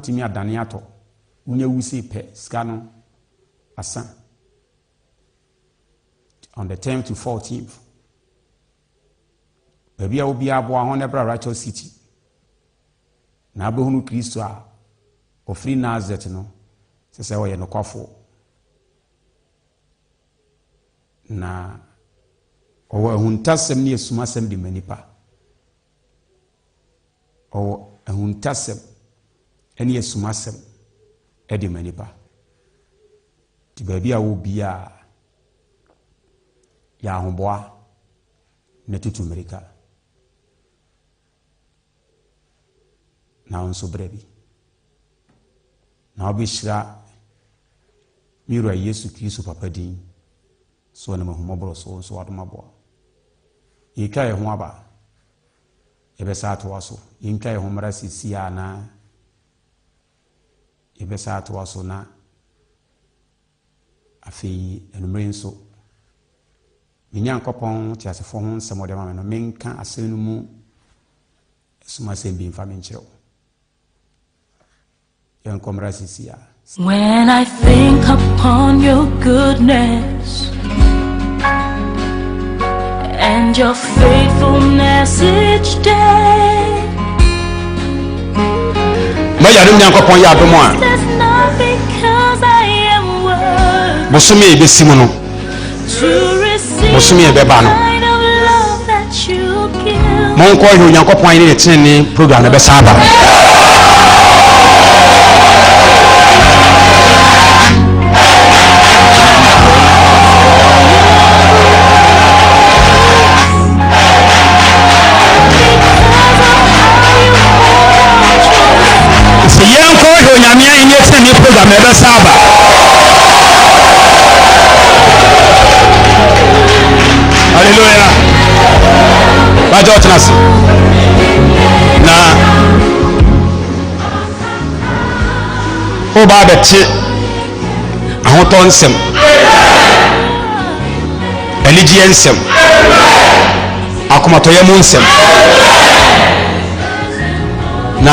bɛtumi adane atɔ. Wonya wu sei pɛ, sika no asa. On the 10th to 14th. Baabi a obiara boa ho na bra Rachel City. Na abɛhunu Kristo a ɔfiri Nazareth no sɛ sɛ ɔyɛ nokwafoɔ. Na ɔwɔ ahuntasɛm ne asumasɛm de ma nipa. Ɔwɔ ahuntasɛm ne asumasɛm de ma nipa. Nti baabi a wɔ biara yɛ ahoboa na tutu mmirika. Na wo nso brɛ bi. Na wobɛhyira me wura Yesu Kristo papa din so ɔnam ahummɔborɔ so nso wadom aboa. Yɛtwa yɛn ho aba. Yɛbɛsa atoa so. Yɛntwa yɛn ho mmara sisi a na yɛbɛsa atoa so na afei anumere nso me Nyankopɔn teasefoɔ ho nsɛm ɔde ama me no menka asɛm no mu asumasɛm bi mfa menkyerɛ wo. Yɛnkɔ mmra sisi a. When I think upon your goodness and your faithfulness each day, M'agyanom Nyankopɔn yɛ adom a, it's not because I am worthy bosome a ɛbɛsi mu no, to receive bosome a ɛbɛba no, kind of love that you give. monkɔ hwɛ Onyankopɔn ayɛ ne ne tenenee program no bɛsa aba. Sɛ yɛnkɔ hwɛ Onyame ayɛ ne tenenee program no ɛbɛsa aba. Hallelujah. Bàjẹ́ ọ̀tún ase. Na woba abɛte ahotɔ nsɛm, anigyeɛ nsɛm, akomatɔyɛ mu nsɛm. Na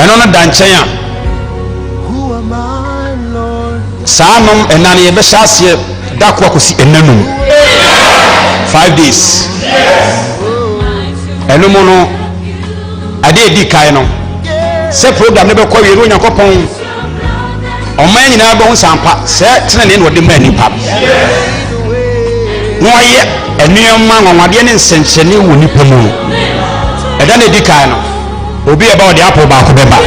ɛno no da nkyɛn a saa nom ɛna no yɛbɛhyɛ aseɛ da ko akɔsi ɛna num 5 days. Ɛno mu no adeɛ ɛdi kan no sɛ program no bɛkɔ awie no Onyankopɔn ɔman nyinaa bɛhu sampa sɛ tenenee na ɔde maa nipa na ɔyɛ nneɛma nwanwadeɛ ne nsɛnkyerɛnne wɔ nipa mu no. Ɛda no ɛdi kan no obi ɛba ɔde apple baako bɛba.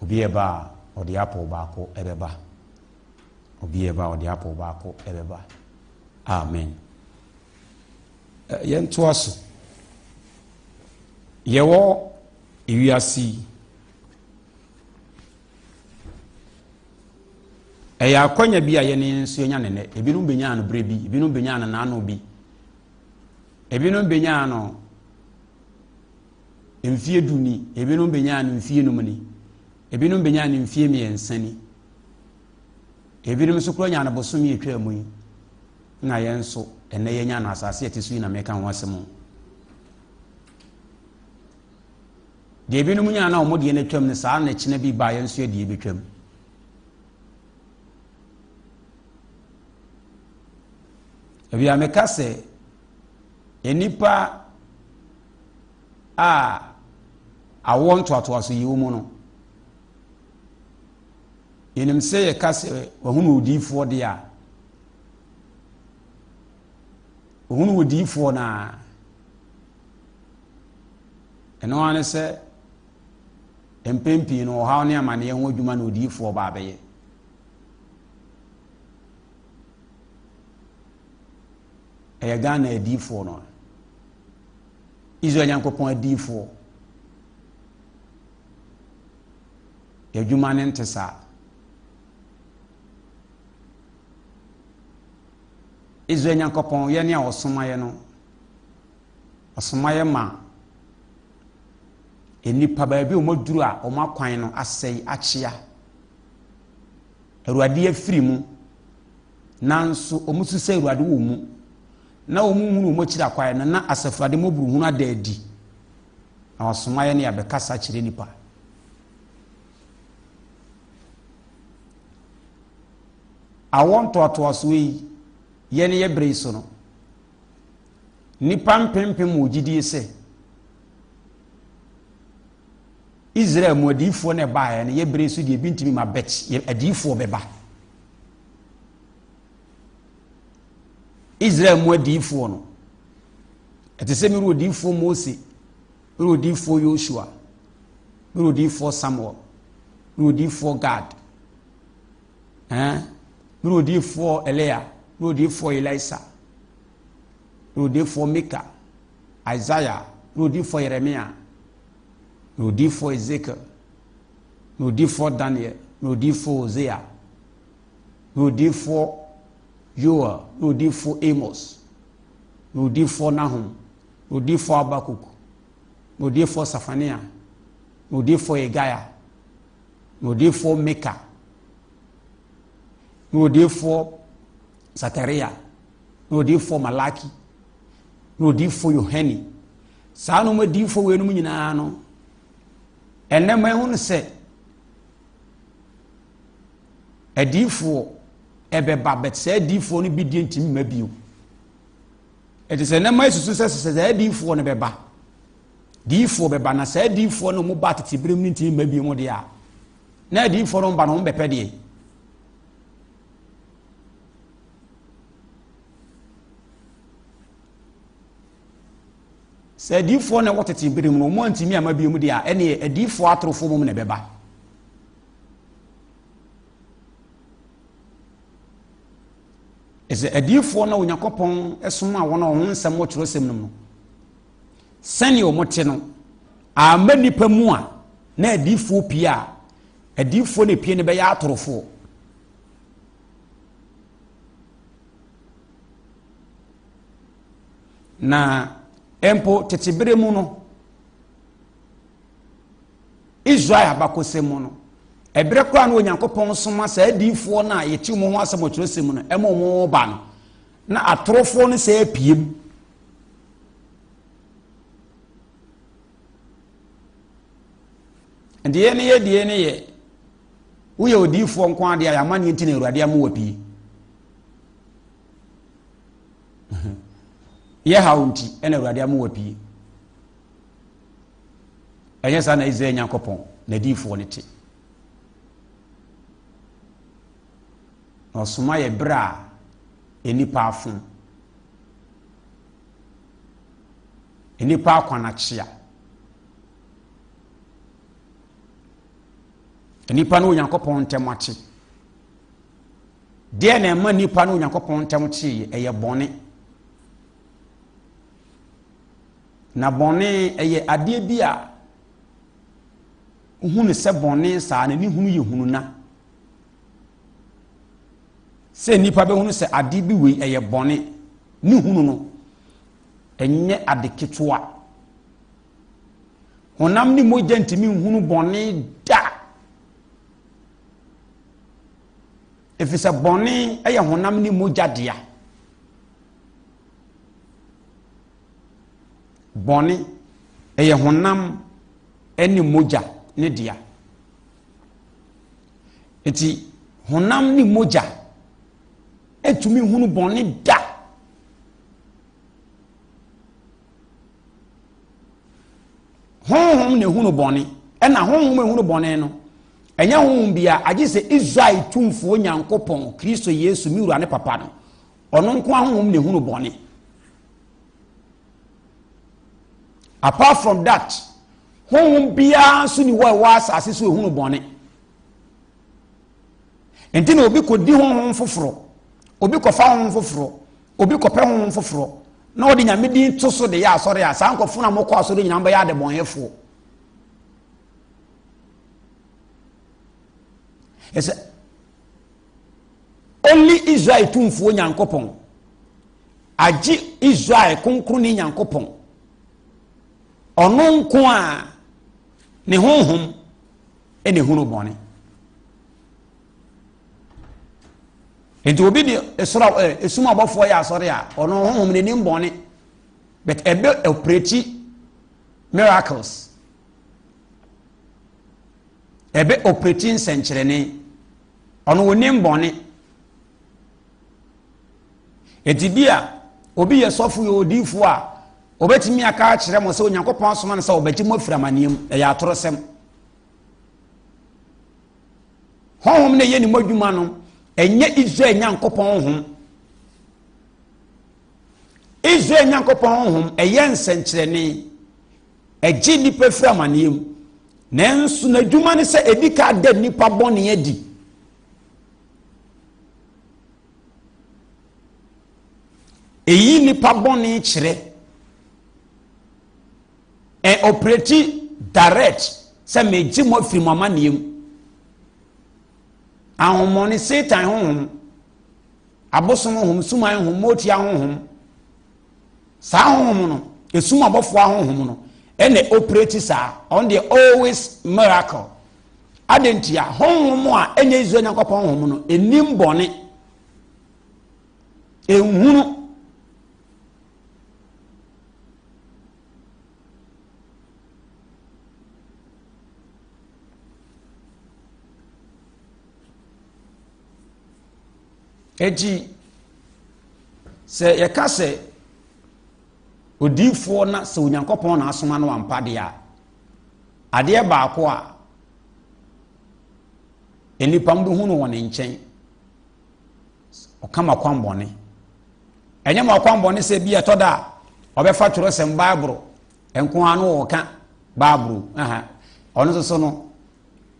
Obi ɛba a ɔde apple baako ɛbɛba. Obi ɛba a ɔde apple baako ɛbɛba. Amen. Yɛntoa so. Yɛwɔ ewiase yi. Ɛyɛ akwanya bi a yɛne nso yɛnya ne nnɛ. Ebinom benyaa no berɛ bi, ebinom benyaa no n'ano bi. Ebinom benyaa no mfie 10 ni, ebinom benyaa no mfie 5 ni, ebinom benyaa no mfie 3 ni. Ebinom nso koraa nyaa no bosome atwa mu yi. Na yɛn nso ɛnnɛ yɛnya no asase a ɛte so yi na meka ho asɛm o. Deɛ ebinom nyaa na wɔn deɛ no atwam no saa na kyena bi ba yɛn nso yɛ deɛ ebɛtwam. Ebi a meka sɛ nnipa a awoɔ ntoatoaso yi wɔ mu no, yɛnim sɛ yɛka sɛ wɔhunu odiyifoɔ deɛ a, wɔhunu odiyifoɔ no a, ɛno ara ne sɛ mpɛn pii no ɔhaw ne amanneɛ ho adwuma na odiyifoɔ ba abɛyɛ. Ɛyɛ Ghana adiyifoɔ no a, Israel Nyankopɔn adiyifoɔ, yɛadwuma ne nte saa. Israel Nyankopɔn yɛne a ɔsoma yɛ no, ɔsoma yɛ ma nnipa baabi a wɔaduru a wɔn akwan no asɛe akyea. Awurade afiri mu, nanso wɔn su sɛ Awurade wɔ mu, na wɔn nhunu wɔn akyiri akwan no, na Asafo Awurade mmɔborɔhunu ada adi, na wasoma yɛn ne yɛabɛkasa kyerɛ nnipa. Awoɔ ntoatoasoɔ yi, yɛn yɛ bere yi so no, nnipa mpempem wɔ gyidie sɛ Israel mu adiyifoɔ na ɛbaeɛ no, yɛ bere so deɛ ebi ntumi ma bɛt yɛ adiyifoɔ bɛba. Israel mu adiyifoɔ no, ɛte sɛ mewura odiyifoɔ Mose, mewura odiyifoɔ Yosua, mewura odiyifoɔ Samuel, mewura odiyifoɔ Gad, eh, mewura odiyifoɔ Elia, mewura odiyifoɔ Elisa, mewura odiyifoɔ Mika, Isaiah, mewura odiyifoɔ Yeremia, na odiyifoɔ Ezekiel, na odiyifoɔ Daniel, na odiyifoɔ Hosea, na odiyifoɔ Yoel, na odiyifoɔ Amos, na odiyifoɔ Nahum, na odiyifoɔ Habakuk, na odiyifoɔ Safania, na odiyifoɔ Yegaia, na odiyifoɔ Mika, na odiyifoɔ Sakaria, na odiyifoɔ Malaki, na odiyifoɔ Yohane. Saa nom adiyifoɔ weinom nyinaa no, ɛnnɛ ma ɛhu no sɛ adiyifoɔ ɛbɛba bɛt saa adiyifoɔ no bi deɛ ntumi mma bio. Ɛte sɛ nnɛ ma esusu sɛ sɛ saa adiyifoɔ no bɛba, diyifoɔ bɛba na saa adiyifoɔ no wɔn ba tete berɛ mu no ntumi mma bio mu deɛ a, na adiyifoɔ no ba no wɔn bɛpɛ deɛ. Sɛ adiyifoɔ na ɛwɔ tete bere mu no, wɔn antumi amma bio mu deɛ a, ɛneɛ adiyifoɔ atorofoɔ mom na ɛbɛba. Ɛsɛ adiyifoɔ na Onyankopɔn soma wɔn a wɔn ho nsɛm wɔ twerɛsɛm no mu no, sɛdeɛ wɔn te no, amma nnipa mu a, na adiyifoɔ pie a, adiyifoɔ na epie no bɛyɛ atorofoɔ. Na mpo tete bere mu no, Israel abakɔsɛm mu no, ɛberɛ koraa na Onyankopɔn soma saa adiyifoɔ no a yɛte wɔn ho asɛm wɔ twerɛsɛm mu no ɛma wɔn ba no, na atorofoɔ no sɛ apue mu. Nti yɛn ne yɛ deɛ ne yɛ woyɛ odiyifoɔ nko adeɛ a yɛamanneɛ nti na Awurade ama wapue. Yɛ haw nti ɛna Awurade ama wapue. Ɛnyɛ saa na Israel Nyankopɔn n'adiyifoɔ no te. Na ɔsoma yɛ berɛ a nnipa afom. Nnipa akwan akyea. Nnipa ne Onyankopɔn ntam ate. Deɛ na ɛma nnipa ne Onyankopɔn ntam teeɛ? Ɛyɛ bɔne. Na bɔne ɛyɛ adeɛ bi a wohu no sɛ bɔne saa na ne hunu yɛ hunu na. Sɛ nnipa bɛhunu sɛ adeɛ bi wei ɛyɛ bɔne, ne hunu no ɛnyɛ ade ketewa. Honam ne mogya ntumi nhunu bɔne da. Ɛfiri sɛ bɔne yɛ honam ne mogya dea. Bɔne ɛyɛ honam ne mogya ne dea. Nti honam ne mogya ɛtumi hunu bɔne da. Honhom na ehunu bɔne, ɛna honhom ehunu bɔne no, ɛnyɛ honhom bia, agye sɛ Israel tumfoɔ Nyankopɔn, Kristo Yesu, me wura ne papa no, ɔno nko ara honhom na ehunu bɔne. Apart from that, honhom biara nso ni hɔ a ɛwɔ asase so ehunu bɔne. Nti na obi kɔdi honhom foforɔ, obi kɔfa honhom foforɔ, obi kɔpɛ honhom foforɔ, na ɔde nyame din to so de yɛ asɔre a, saa nkurɔfoɔ no a mokɔ asɔre nyinaa bɛyɛ adebɔnyɛfoɔ. Ɛsɛ only Israel tumfoɔ Nyankopɔn agye Israel kronkronni Nyankopɔn ɔno nko a ne honhom ɛna ehunu bɔne. Nti obi de esoro ɛ esum abɔfoɔ yɛ asɔre a, ɔno honhom n'anim bɔne, but ɛbɛ operate miracles, ɛbɛ operate nsɛnkyerɛnne, ɔno onim bɔne. Eti bi a obi yɛ sɔfo yɛ odiifoɔ a, obetumi aka akyerɛ mo sɛ Onyankopɔn asoma no sɛ ɔbɛgye mo afiri amaneɛ mu. Ɛyɛ atorosɛm. Honhom na ɛyɛ ne mu adwuma no, ɛnyɛ Israel Nyankopɔn honhom. Israel Nyankopɔn honhom ɛyɛ nsɛnkyerɛnne, ɛgye nnipa firi amaneɛ mu. Nanso n'adwuma ne sɛ ɛdi ka da nnipa bɔne adi. Ɛyi nnipa bɔne kyerɛ. Ɛ operate direct sɛ megye mo afiri mo amanneɛ mu. Ahommɔne, Satan honhom, abosom honhom, suman honhom, motia honhom. Saa honhom no, esum abɔfoɔ ahonhom no, ɛna operate saa. Ɔno deɛ always miracle. Adɛn ntia? Honhom a ɛnyɛ Israel Nyankopɔn honhom no, ɛnim bɔne. Ɛnhunu. Enti sɛ yɛka sɛ odiyifoɔ na sɛ Onyankopɔn na asoma no ampa deɛ a, adeɛ baako a nnipa bɛhu no wɔ ne nkyɛn, ɔka mo akwammɔne. Ɛnyɛ mo akwammɔne sɛ bi ɛtɔ da a ɔbɛfa twerɛsɛm Bible nko ara no ɔka Bible aha ɔno nso so no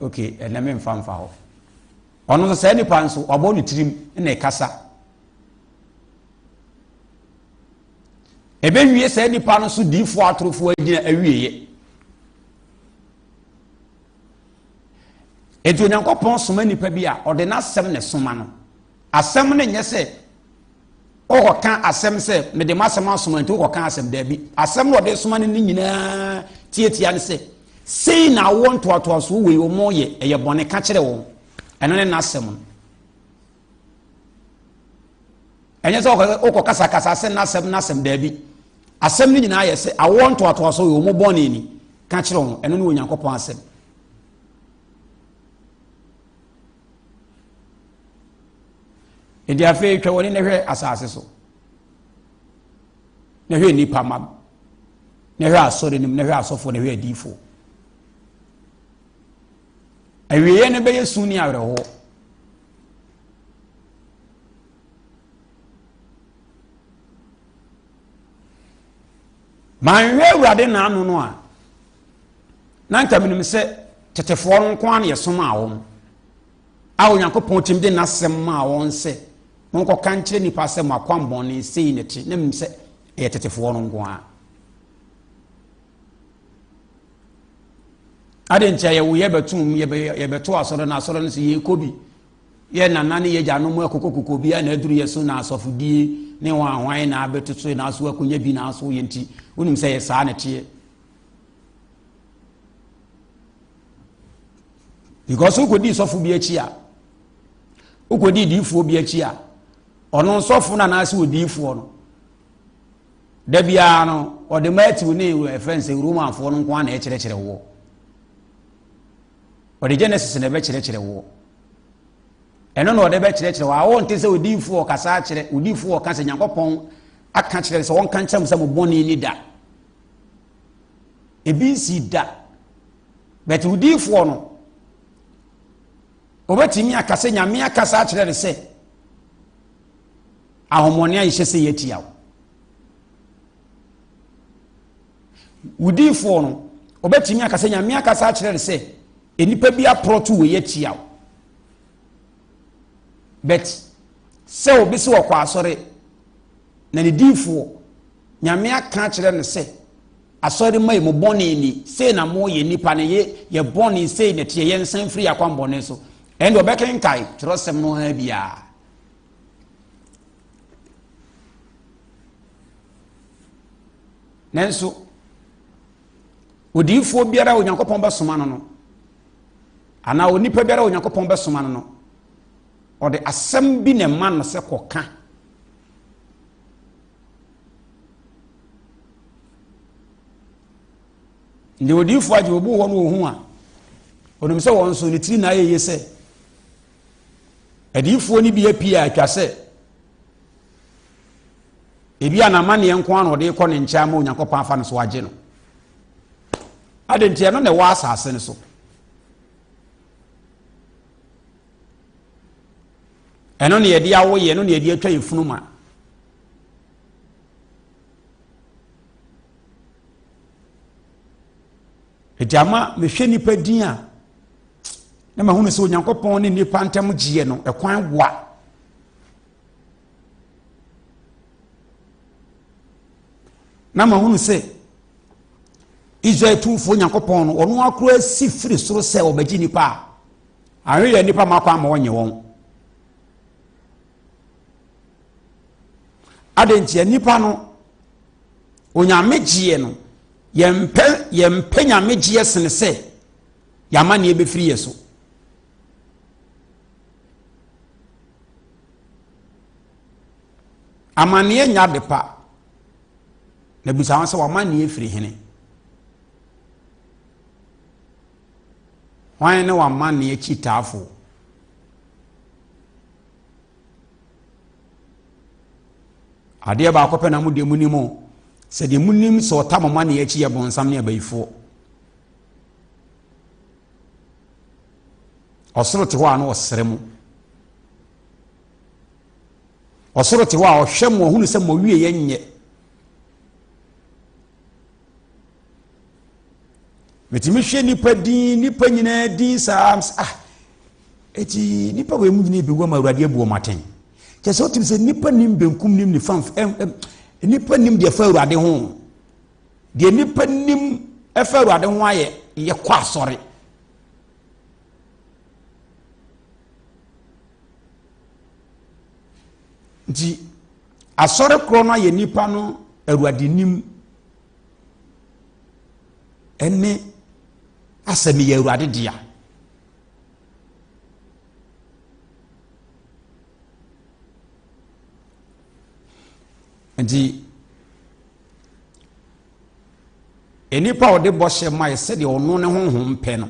ok ɛnɛ memfa mfa hɔ. Ɔno nso saa nipa nso wabɔ ne tirim na ɛkasa. Ɛbɛwie saa nipa no so diifoɔ atorofoɔ agyina awieɛ. Enti Onyankopɔn soma nipa bi a ɔde n'asɛm na ɛsoma no. Asɛm no nyɛ sɛ wokɔka asɛm sɛ mede m'asɛm asoma nti wokɔka asɛm daabi. Asɛm no ɔde soma no ne nyinaa tiatia ne sɛ sei na awoɔ ntoatoasoɔ wei wɔn yɛ ɛyɛ bɔne ka kyerɛ wɔn. Ɛno ne n'asɛm no. Ɛnyɛ sɛ wokɔkasakasa sɛ n'asɛm n'asɛm daabi. Asɛm no nyinaa yɛ sɛ awoɔ ntoatoasoɔ wei wɔn bɔne ni ka kyerɛ wɔn. Ɛno ne Onyankopɔn asɛm. Enti afei twa w'ani na hwɛ asase so, na hwɛ nnipa mma, na hwɛ asɔre no mu, na hwɛ asɔfoɔ, na hwɛ adiyifoɔ. Awieeɛ no bɛyɛ su ne awerɛhoɔ. Manhwɛ Awurade n'ano no a, na nka menim sɛ tetefoɔ no nko ara na yɛsomaa wɔn a Onyankopɔn tumi de n'asɛm maa wɔn sɛ monkɔka nkyerɛ nnipa sɛ mo akwammɔne sei na ɛte, na menim sɛ ɛyɛ tetefoɔ no nko ara. Ade nti a yɛwo yɛbɛtom yɛbɛto asɔre no asɔre no so yɛkɔ bi yɛ nana ne yɛ gyanom akokokoko bi a na aduru yɛ so na asɔfodie ne wɔn ahwan na abɛtoto na aso akonnwa bi na aso yɛ nti wonim sɛ yɛ saa na ɛteɛ. Because wokɔdii sɔfo bi akyi a, wokɔdii diifoɔ bi akyi a, ɔno sɔfo no anaasɛ odiifoɔ no, da biara no ɔde Matthew ne ɛfrɛ sɛ Romanfoɔ no nko ara na ɛkyerɛkyerɛ woɔ. Ɔde Genesis na ɛbɛkyerɛkyerɛ woɔ. Ɛno na ɔde bɛkyerɛkyerɛ woɔ. A wɔnte sɛ odiifoɔ ɔkasa akyerɛ, odiifoɔ ɔka sɛ Nyankopɔn aka kyerɛ sɛ wɔnka nkyerɛ mo sɛ mo bɔne ni da. Ebi nsii da. But odiyifoɔ no, obetumi aka sɛ Nyame akasa akyerɛ no sɛ ahomɔne a yɛhyɛ sɛ yɛatia wo. Odiyifoɔ no, obetumi aka sɛ Nyame akasa akyerɛ no sɛ nnipa bi aprɔto wei atia wo. But sɛ obi sɛ ɔkɔ asɔre na ne diifoɔ Nyame aka akyerɛ no sɛ Asɔre mma yi, mo bɔne ni, sei na moyɛ nnipa no, ye, yɛ bɔne, sei na ɛteɛ, yɛnsan mfiri yɛn akwammɔne so. Ɛnde ɔbɛkenkae twerɛsɛm no ara biara. Nanso, odiyifoɔ biara a Onyankopɔn bɛsoma no no, anaa onipa biara a Onyankopɔn bɛsoma no no, Ɔde asɛm bi na ɛma no sɛ kɔka. Nti odiyifoɔ agye obu hɔ no ohu a, onim sɛ wɔn nso ne tiri na ayɛ yie sɛ adiyifoɔ no bi apue a atwa sɛ ebi a n'amanneɛ nko ara na ɔde kɔ ne nkyɛn ama Onyankopɔn afa no so agye no. Ade nti ɛno na ɛwɔ asase no so. Ɛno na yɛde awo yɛ, ɛno na yɛde atwa yɛ funu ma. Enti ama mehwɛ nnipa din a na mahunu sɛ Onyankopɔn ne nnipa ntam gyeɛ no ɛkwan wa. Na mahunu sɛ Israel tumfoɔ Nyankopɔn no ɔno akora si firi soro sɛ ɔbɛgye nnipa a ahwɛ yɛ nnipa ma kwan ma ɔnye wɔn. Adɛn ntia nnipa no Onyame gyeɛ no, yɛmpɛ yɛmpɛ nyame gyeɛ sene sɛ yɛamanneɛ bɛfiri yɛ so. Amanneɛ nyɛ ade pa. Na bisa ho sɛ w'amanneɛ firi hene? Hwan ne w'amanneɛ kyitaafoɔ? Adeɛ baako pɛ na mo deɛ monim o, sɛ deɛ monim sɛ ɔta mo amanneɛ akyi yɛ bonsam ne abayifoɔ. Ɔsoro te hɔ a na ɔsere mo. Ɔsoro te hɔ a ɔhwɛ mo ɔhunu sɛ mo awie yɛ nyɛ. Metumi hwɛ nipa din nipa nyinaa din saa ah eti nipa wɔ emu nyinaa ebi wɔ ma awurade abu wɔn atɛn kyɛ sɛ ɔtumi sɛ nipa nim benkum nim nifa nipa nim deɛ fa awurade ho deɛ nipa nim ɛfa awurade ho ayɛ yɛ kɔ asɔre. Nti asɔre korɔ no ayɛ nipa no awurade nim ɛne asɛ meyɛ awurade dea. Nti nnipa a ɔde bɔhyɛ ma yɛ sɛdeɛ ɔno ne honhom pɛ no,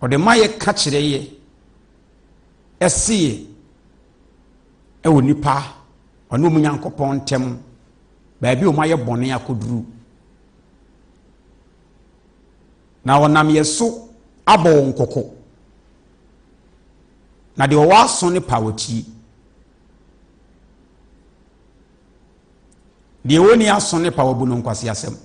ɔde ma yɛ ka kyerɛ yɛ ɛse yɛ ɛwɔ nipa ɔne ɔmu Nyankopɔn ntɛm baabi a wɔayɛ bɔne akɔduru. Na ɔnam yɛ so abɔ wɔn kɔkɔ. Na deɛ ɔwɔ aso ne pa wɔtie. Deɛ ɔnni aso ne pa wɔbu no nkwaseasɛm.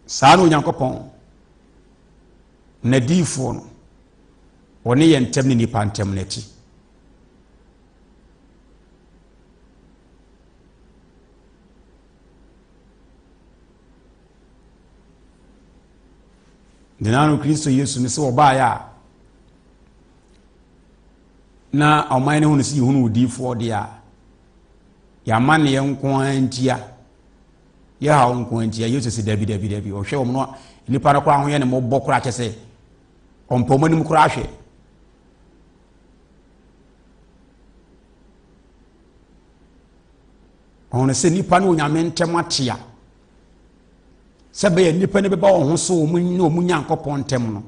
Saa na Onyankopɔn n'adiyifoɔ no ɔne yɛn ntam ne nnipa ntam no akyi. Denano Kristo Yesu no sɛ ɔbaeɛ a na ɔman no hunu sɛ yɛhunu odiyifoɔ deɛ a yɛamanneɛ nko ara ntia yɛhaw nko ara ntia. Yesu sɛ dabi dabi dabi ɔhwɛ wɔn no nnipa no koraa ho yɛ ne mmɔbɔ koraa kyɛ sɛ ɔmpɛ wɔn anim koraa hwɛ. Ɔhunu sɛ nnipa ne Onyame ntam atea sɛ bɛyɛ nnipa no bɛba wɔn ho so wɔn ne wɔn Nyankopɔn ntam no.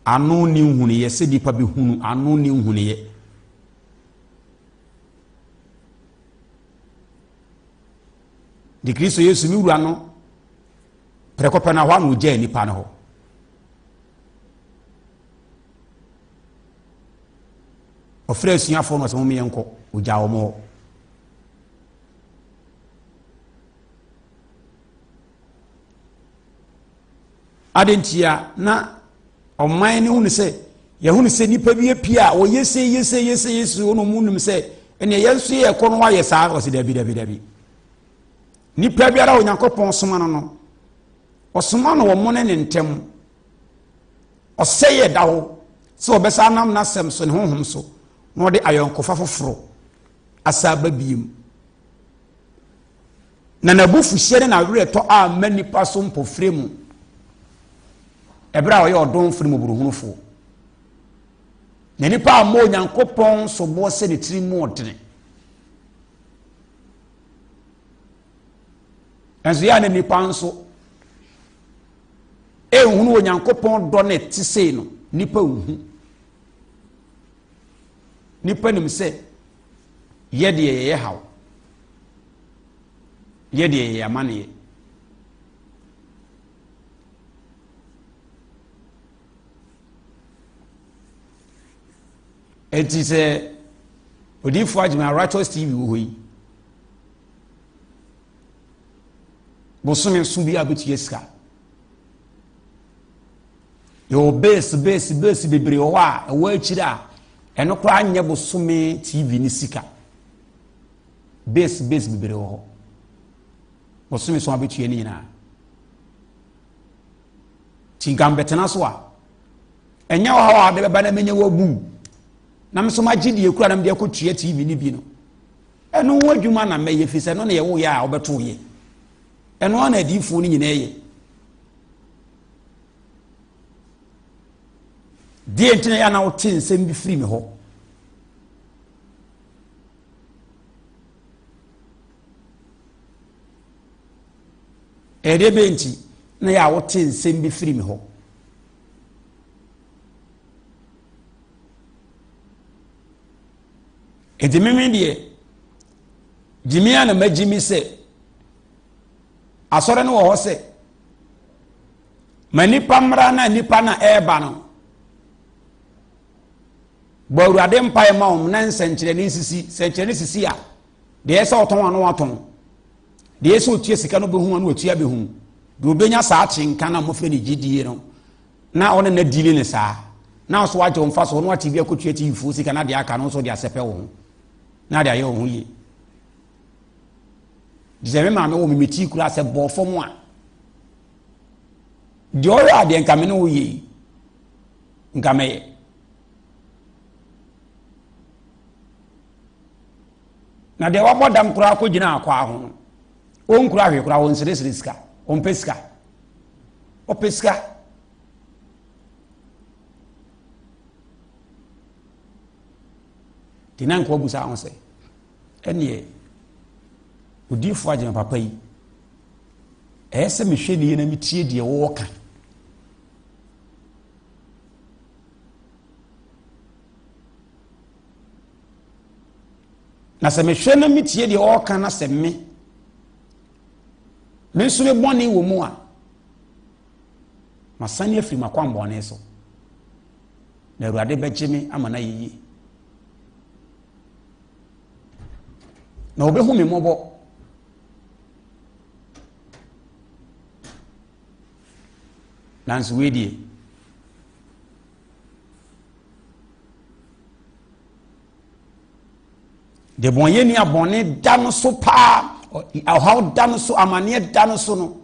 Ano ne nhunuyɛ sɛ nnipa bɛhunu ano ne nhunuyɛ. De Kristo Yesu me wura no prɛko pɛ no hɔ a na ɔgyaa nnipa no hɔ. Ɔfrɛ asuafoɔ no ɔsɛ mom yɛnkɔ, ɔgyaa wɔn hɔ. Adɛn ntia na ɔman no hunu sɛ yɛhunu sɛ nnipa bi apue a wɔyɛ sei yɛ sei yɛ sei yɛ sei wɔn mu nim sɛ ɛnea yɛn nso yɛ ɛkɔ no wayɛ saa ɔsi dabi dabi dabi nipa biara a Onyankopɔn soma no no ɔsoma no wɔn ne ne ntɛm ɔsɛ yɛ da hɔ sɛ ɔbɛsa anam n'asɛm so ne honhom so na ɔde ayɔnkofa foforɔ asa aba biem. Na n'abufuhyeɛ ne n'awerɛtɔ amma nnipa so mpofire mu, ɛberɛ a ɔyɛ ɔdomfo ne mmɔborɔhunufoɔ. Na nnipa ammɔ Onyankopɔn soboɔ sɛ ne tiri mu ɔdene. Nanso yɛ a na nnipa nso ɛnhunu Onyankopɔn dɔ no ɛte sei no, nnipa nhu. Nnipa nim sɛ yɛ deɛ yɛyɛ haw, yɛ deɛ yɛyɛ amaneɛ. Enti sɛ odiyifoɔ Agyemang Righteous TV wɔ hɔ yi, bosome so bi a bɛtua sika. Yɛwɔ base base base bebree wɔ hɔ a ɛwɔ akyire a ɛno koraa nyɛ bosome TV ne sika. Base base bebree wɔ hɔ. Bosome so a bɛtua ne nyinaa. Nti nka mbɛtena so a ɛnyɛ ɔhaw a ɔde bɛba na menya wabu na me nso magye deɛ kura na mede akɔtua TV no bi no. Ɛno ho adwuma na mɛyɛ firi sɛ ɛno na yɛwoyɛ a wobɛto yɛ. Ɛno ara na adiyifoɔ no nyinaa yɛ. Deɛ nti na yɛ na wote nsɛm bi firi me hɔ. Ɛdeɛ bɛyɛ nti na yɛ a wote nsɛm bi firi me hɔ. Enti meme deɛ, gyimi a na magyimi sɛ asɔre no wɔ hɔ sɛ ma nipa mmra na nipa na ɛreba no bɔ awurade mpae ma wɔn na nsɛnkyerɛnne nsisi sɛnkyerɛnne sisi a deɛ ɛsɛ ɔtɔn ano atɔn deɛ ɛsɛ otua sika no bɛhu ano otua bɛhu deɛ obɛnya saa kyenka na mmɔfra ne gyidie no na ɔne na dili ne saa na ɔso agye wɔn fa so ɔno ate bi akɔtua ti yifuo sika na deɛ aka no nso de asɛpɛ wɔn ho na de ayɛ wɔn ho yie. Sɛ me maame wɔ me me ti kura sɛ bɔɔ fam a deɛ ɔyɛ adeɛ nka me ne wo yɛ yi nka mɛyɛ. Na deɛ wabɔ dam koraa kɔgyina akwaa ho no ɔnkura hwee koraa ɔnseresere sika ɔmpɛ sika ɔpɛ sika. Nti na nka wabusa ho sɛ ɛneɛ odiyifoɔ agyina papa yi ɛyɛ sɛ mehwɛ ne yie na metie deɛ wɔwɔ ka. Na sɛ mehwɛ na metie deɛ ɔreka na sɛ me me nso me bɔne wɔ mu a masane afiri m'akwammɔne so na awurade bɛgye me ama no ayɛ yie na ɔbɛhu me mmɔbɔ nanso wei deɛ Debɔnyɛni a bɔne da no so paa, ɔhaw da no so, amanneɛ da no so no,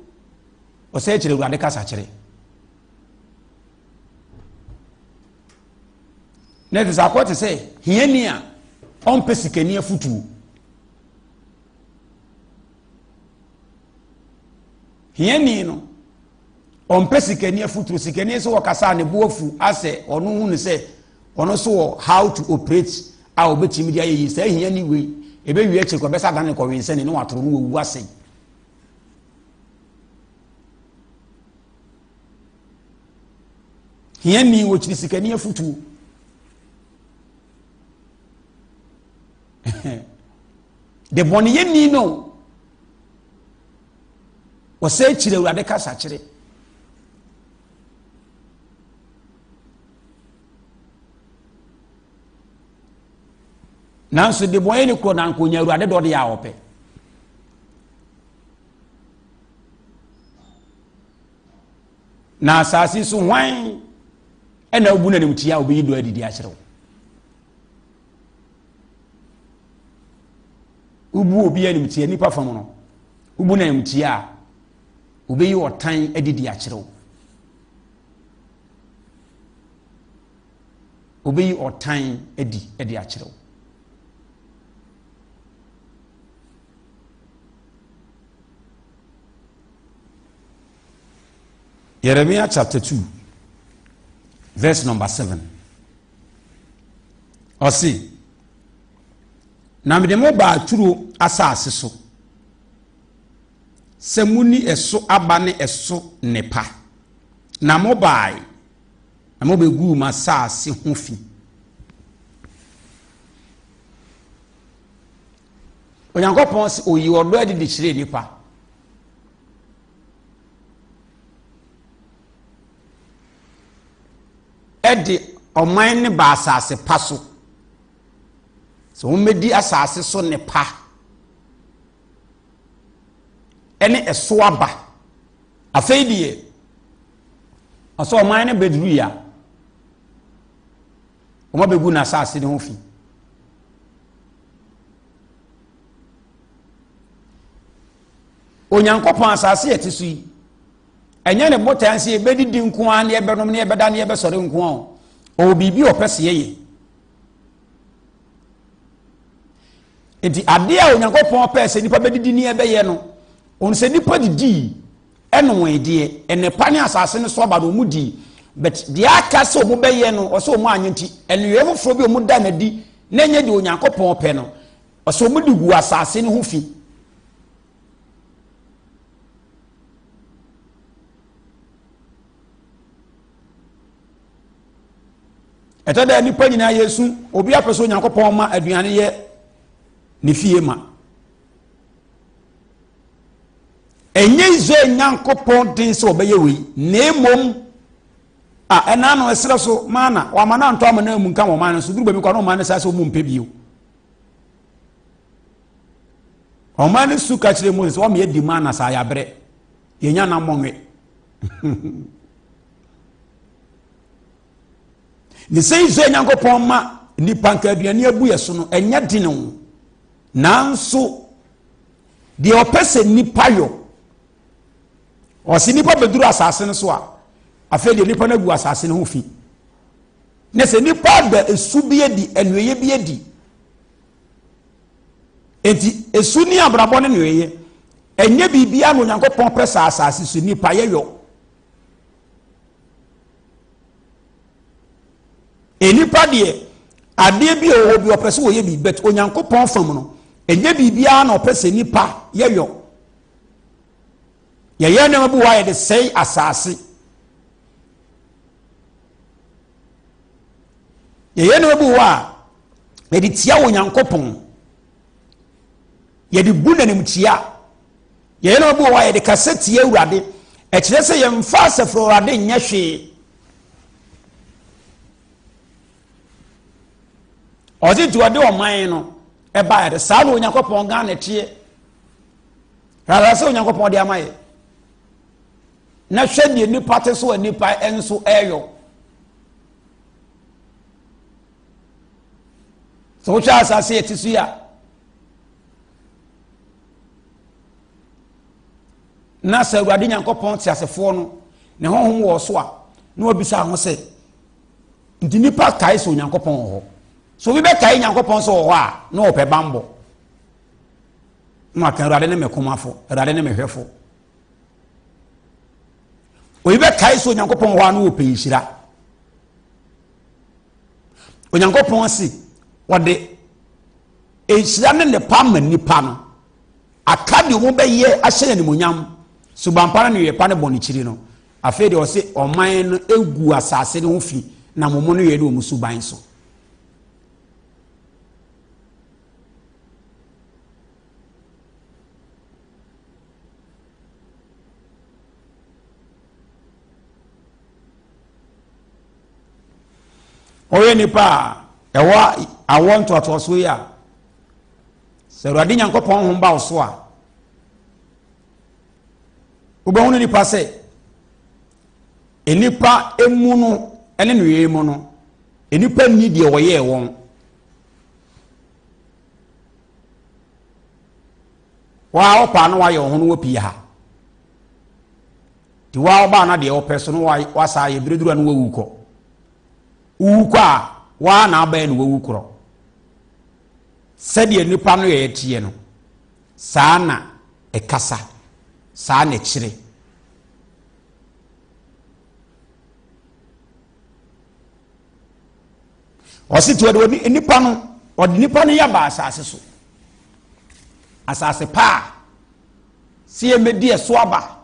ɔsɛ kyerɛ Awurade kasa kyerɛ. Na ɛte sɛ akɔ te sɛ hiani a ɔmpɛ sikani afotuo. Hiani no, ɔmpɛ sikani afotuo. Sikani nso wɔkasa a ne bo afu asɛ ɔno hu no sɛ ɔno nso wɔ how to operate a ɔbɛtumi de ayɛ yi saa hia ne wei ɛbɛwie akyiri kɔ bɛsa dane kɔwensɛne ne watoro no wawu asɛe. Hiani wɔkyiri sikani afotuo. De bɔneyɛni no wɔsɛ kyiri awurade kasa kyerɛ. Nanso de bɔneyɛni korɔ na anka onya awurade dɔ deɛ a ɔpɛ. Na asase so hwan ɛna obu n'animtia a obeyi dɔ adidi akyerɛ wo? Wobu obi animtia nipa fam no, wobu n'animtia a obeyi ɔtan adidi akyerɛ wo. Obeyi ɔtan adi de akyerɛ wo. Yeremia chapter 2 verse number 7. Ɔse, na mede mo baa turo asase so sɛ monni ɛso aba ne ɛso nnepa, na mobae na mobɛguu m'asase ho fi. Onyankopɔn se oyi ɔdɔ adi de kyerɛ nnipa. Ɛde ɔman ne ba asase pa so. Sɛ wɔmmɛdi asase so nnepa ɛne ɛso aba. Afei deɛ, ɔsɛ ɔman no bɛduru yi a, wɔabɛgu n'asase no ho fi. Onyankopɔn asase yɛ te so yi, ɛnyɛ ne botae sɛ yɛbɛdidi nko ara ne yɛbɛnom ne yɛbɛda ne yɛbɛsɔre nko ara. Ɔwɔ biribi a ɔpɛ sɛ yɛyɛ. Nti adeɛ a Onyankopɔn pɛɛ sɛ nnipa bɛdidi ne yɛbɛyɛ no, ɔno sɛ nnipa didii ɛnomee deɛ, nnepa ne asase no so aba no wɔn dii, but deɛ aka sɛ wɔn bɛyɛ no, ɔsɛ wɔn anyɛ nti, nneyɔɛ foforɔ bi a wɔn da no adi na ɛnyɛ deɛ Onyankopɔn pɛ no, ɔsɛ wɔn de gu asase no ho fi. Ɛtɔ da nnipa nyinaa yɛsu, obi apɛ sɛ Onyankopɔn ma aduane yɛ ne fie ma. Ɛnyɛ Israel Nyankopɔn den sɛ ɔbɛyɛ wei, na mmom a ɛna no ɛserɛ so mana wama no antɔ ama no amu nka wɔn man no so duru baabi kɔ na ɔman no saa sɛ wɔn mpɛ bio. Ɔman no su ka kyerɛ Moses wɔn yɛ di mana saa yɛabrɛ yɛnya na mmɔnwe. Ne sɛ Israel Nyankopɔn ma nipa nka aduane abu yɛ so no ɛnyɛ den o nanso Deɛ ɔpɛ sɛ nnipa yɔ. Ɔse nnipa bɛduru asase no so a, afei deɛ nnipa no agu asase no ho fi. Na sɛ nnipa da esu bi adi, anueyɛ bi adi. Enti esu ne abrabɔ ne nueyɛ. Ɛnyɛ biribiara na Onyankopɔn pɛ sɛ asase so nnipa yɛyɔ. Nnipa deɛ, adeɛ bi a ɔwɔ bi ɔpɛ sɛ ɔyɛ bi, but Onyankopɔn fam no, ɛnyɛ biribiara na ɔpɛ sɛ nnipa yɛyɔ. Yɛyɛ nneɛma bi wɔ a yɛde sɛe asase. Yɛyɛ nneɛma bi wɔ a yɛde tia Onyankopɔn. Yɛde bu n'animtia. Yɛyɛ nneɛma bi wɔ hɔ a yɛde kasa tia Awurade. Ɛkyerɛ sɛ yɛmfa asafo Awurade nyɛ hwee. Ɔse nti ɔde ɔman no ɛbaeɛ de saa na Onyankopɔn Ghana teɛ. Rara sɛ Onyankopɔn de ama yɛ. Na hwɛ deɛ nipa te so a nipa nso ɛyɔ. Sɛ wohwɛ asase yɛ te so yi a na sɛ Awurade Nyankopɔn teasefoɔ no ne honhom wɔ so a na wabisa ho sɛ nti nipa kae sɛ Onyankopɔn wɔ hɔ so obi bɛkae Nyankopɔn sɛ wɔ hɔ a na ɔpɛ bambɔ na waka Awurade ne me komafo Awurade ne me hwɛfo obi bɛkae sɛ Onyankopɔn wɔ hɔ a na ɔpɛ nhyira Onyankopɔn se ɔde nhyira ne nnepa ma nnipa no Aka deɛ wɔbɛyɛ ahyɛ no animuonyam, suban pa ne nneyɛɛ pa ne bɔne kyiri no. Afei deɛ ɔse ɔman no gu asase no ho fi nam wɔn nneyɛɛ ne wɔn suban so. Ɔyɛ nipa a ɛwɔ awoɔ ntoatoasoɔ yi a Sɛ Awurade Nyankopɔn honhom ba wo so a, wobɛhunu nipa sɛ nnipa emu no ne nneyɛe mu no, nnipa nni deɛ wɔyɛɛ wɔn. Waa wɔpaa no wayɛ wɔn ho no wɔ pii ha. Nti waa wɔbaa no deɛ wɔpɛ so no wasa ayɛ berɛ duru a no wawu kɔ. Wowu kɔ a, waa na abɛn no wawu korɔ. Sɛdeɛ nnipa no yɛɛ teɛ no, saa na ɛkasa, saa na ɛkyerɛ. Ɔse ti ɔde nipa no, ɔde nipa no yɛ ba asase so. Asase pa a sɛ yɛmmɛdi ɛso aba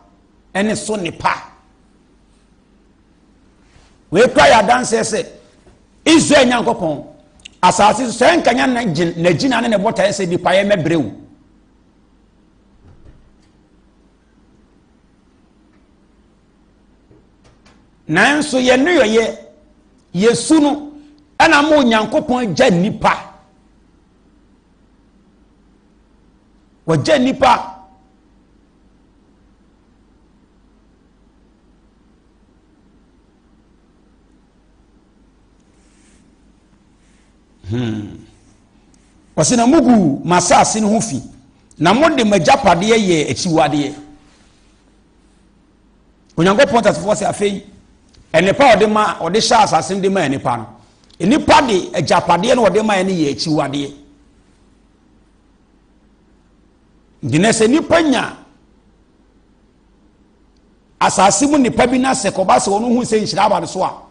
ɛne so nnepa. Wei kura yɛ adanseɛ sɛ Israel Nyankopɔn asase so sɛ nkanya n'agyina ne ne botaeɛ sɛ nipa yɛ mɛbrɛ wo. Nanso yɛn nneyɔeɛ, yɛn su no, ɛna ama Onyankopɔn agya nnipa. Wɔgya nnipa. Ɔsɛ na mugu m'asase no ho fi, na mode m'agyapadeɛ yɛ akyiwadeɛ. Onyankopɔn teasefoɔ sɛ afei nnepa a ɔde ma ɔde hyɛ asase no de ma nnipa no, nnipa de agyapadeɛ no ɔde ma no yɛ akyiwadeɛ. Nti na sɛ nnipa nya asase mu nnipa bi na sɛ kɔba sɛ wɔn ho sɛ nhyira aba no so a,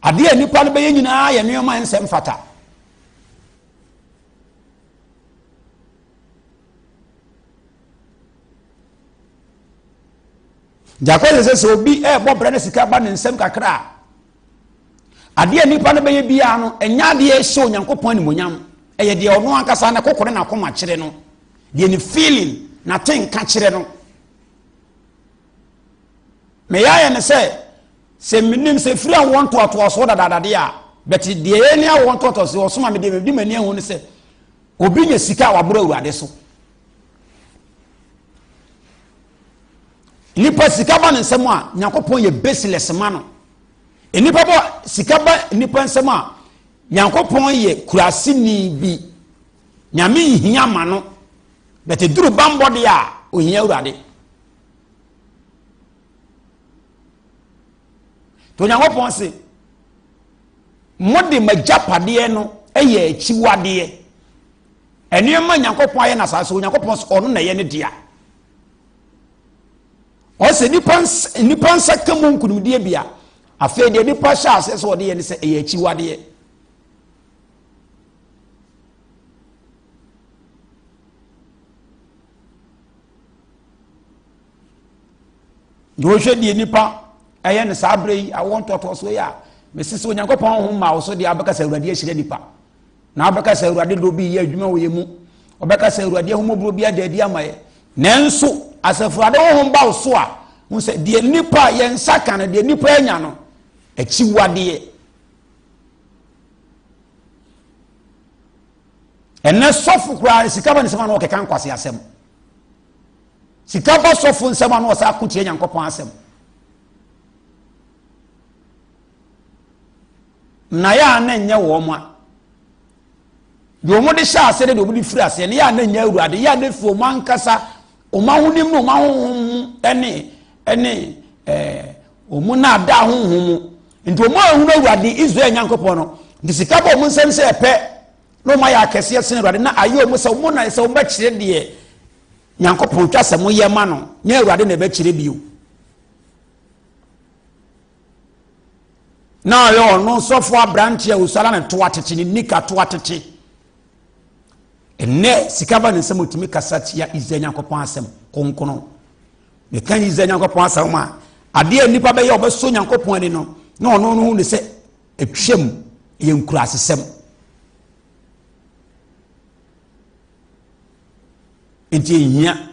adeɛ a nnipa no bɛyɛ nyinaa yɛ nneɛma nsɛm fata. Gyakɔ sɛ sɛ obi ɛrebɔ brɛ ne sika ba ne nsam kakra a, adeɛ a nipa no bɛyɛ biara no, ɛnyɛ adeɛ ɛhyɛ Onyankopɔn animonyam. Ɛyɛ deɛ ɔno ankasa ne koko ne n'akoma kyerɛ no, deɛ ne feeling, n'atenka kyerɛ no. Meyɛ ayɛ ne sɛ, sɛ menim sɛ firi awoɔ ntoatoasoɔ dadaadadeɛ a, bɛte deɛ ɛyɛ ne awoɔ ntoatoasoɔ ɔsoma me deɛ mede m'ani ahu ne sɛ, obi nya sika a waboro Awurade so. Nipa sika ba ne nsam a, Nyankopɔn yɛ baseless ma no. Nipa bɔ sika ba nipa nsam a, Nyankopɔn yɛ kuraseni bi. Nyame nhia ma no. Bɛte duru bambɔ deɛ a, ohia Awurade. To Nyankopɔn se, mode m'agyapadeɛ no yɛ akyiwadeɛ. Nneɛma Nyankopɔn ayɛ no asase so, Onyankopɔn sɛ ɔno na ɛyɛ ne dea. Ɔsɛ nipa nipa nsa ka mu nkunimdie bia. Afei deɛ nipa hyɛ aseɛ sɛ ɔde yɛ ne sɛ ɛyɛ akyiwadeɛ. Deɛ wohwɛ deɛ nipa ɛyɛ no saa berɛ yi awoɔ ntoatoasoɔ yi a mesi sɛ Onyankopɔn ho ma wo so deɛ abɛka sɛ Awurade ahyira nipa. Na wobɛka sɛ Awurade dɔ bi yɛ adwuma wɔ yɛn mu. Wɔbɛka sɛ Awurade ahummɔborɔ bi ada adi ama yɛ. Nanso asafo Awurade honhom ba wo so a, hu sɛ deɛ nnipa yɛn nsa ka no, deɛ nnipa anya no, akyiwadeɛ. Ɛnɛ sɔfo koraa sika ba ne nsɛm ano ɔkeka nkwasi asɛm. Sika ba sɔfo nsɛm ano ɔsɛ ako tia Nyankopɔn asɛm. Na yɛ a na nyɛ wɔn a deɛ wɔn de hyɛ aseɛ ne deɛ wɔn de firi aseɛ no yɛ a na nyɛ awurade yɛ a na firi wɔn ankasa wɔn ahonim ne wɔn ahohom mu ɛne ɛne ɛɛ wɔn naadaa honhom mu nti wɔn ahunu awurade Israel Nyankopɔn no nti sika bɔ wɔn nsam sɛ ɛpɛ na wɔn ayɛ akɛseɛ sen awurade na ayɛ wɔn sɛ wɔn na sɛ wɔn bɛkyerɛ deɛ Nyankopɔn twa sɛ wɔyɛ ma no nyɛ awurade na ɛbɛkyerɛ bio. Na ɔyɛ ɔno sɔfo aberante a osuara ne to atete ne nika to atete. Ɛnnɛ sika ba ne nsam otumi kasa tia Israel Nyankopɔn asɛm kronkron. Meka Israel Nyankopɔn asɛm a adeɛ a nnipa bɛyɛ ɔbɛsɔ Nyankopɔn ani no na ɔno no hu ne sɛ atwam yɛ nkuraasesɛm. Nti ehia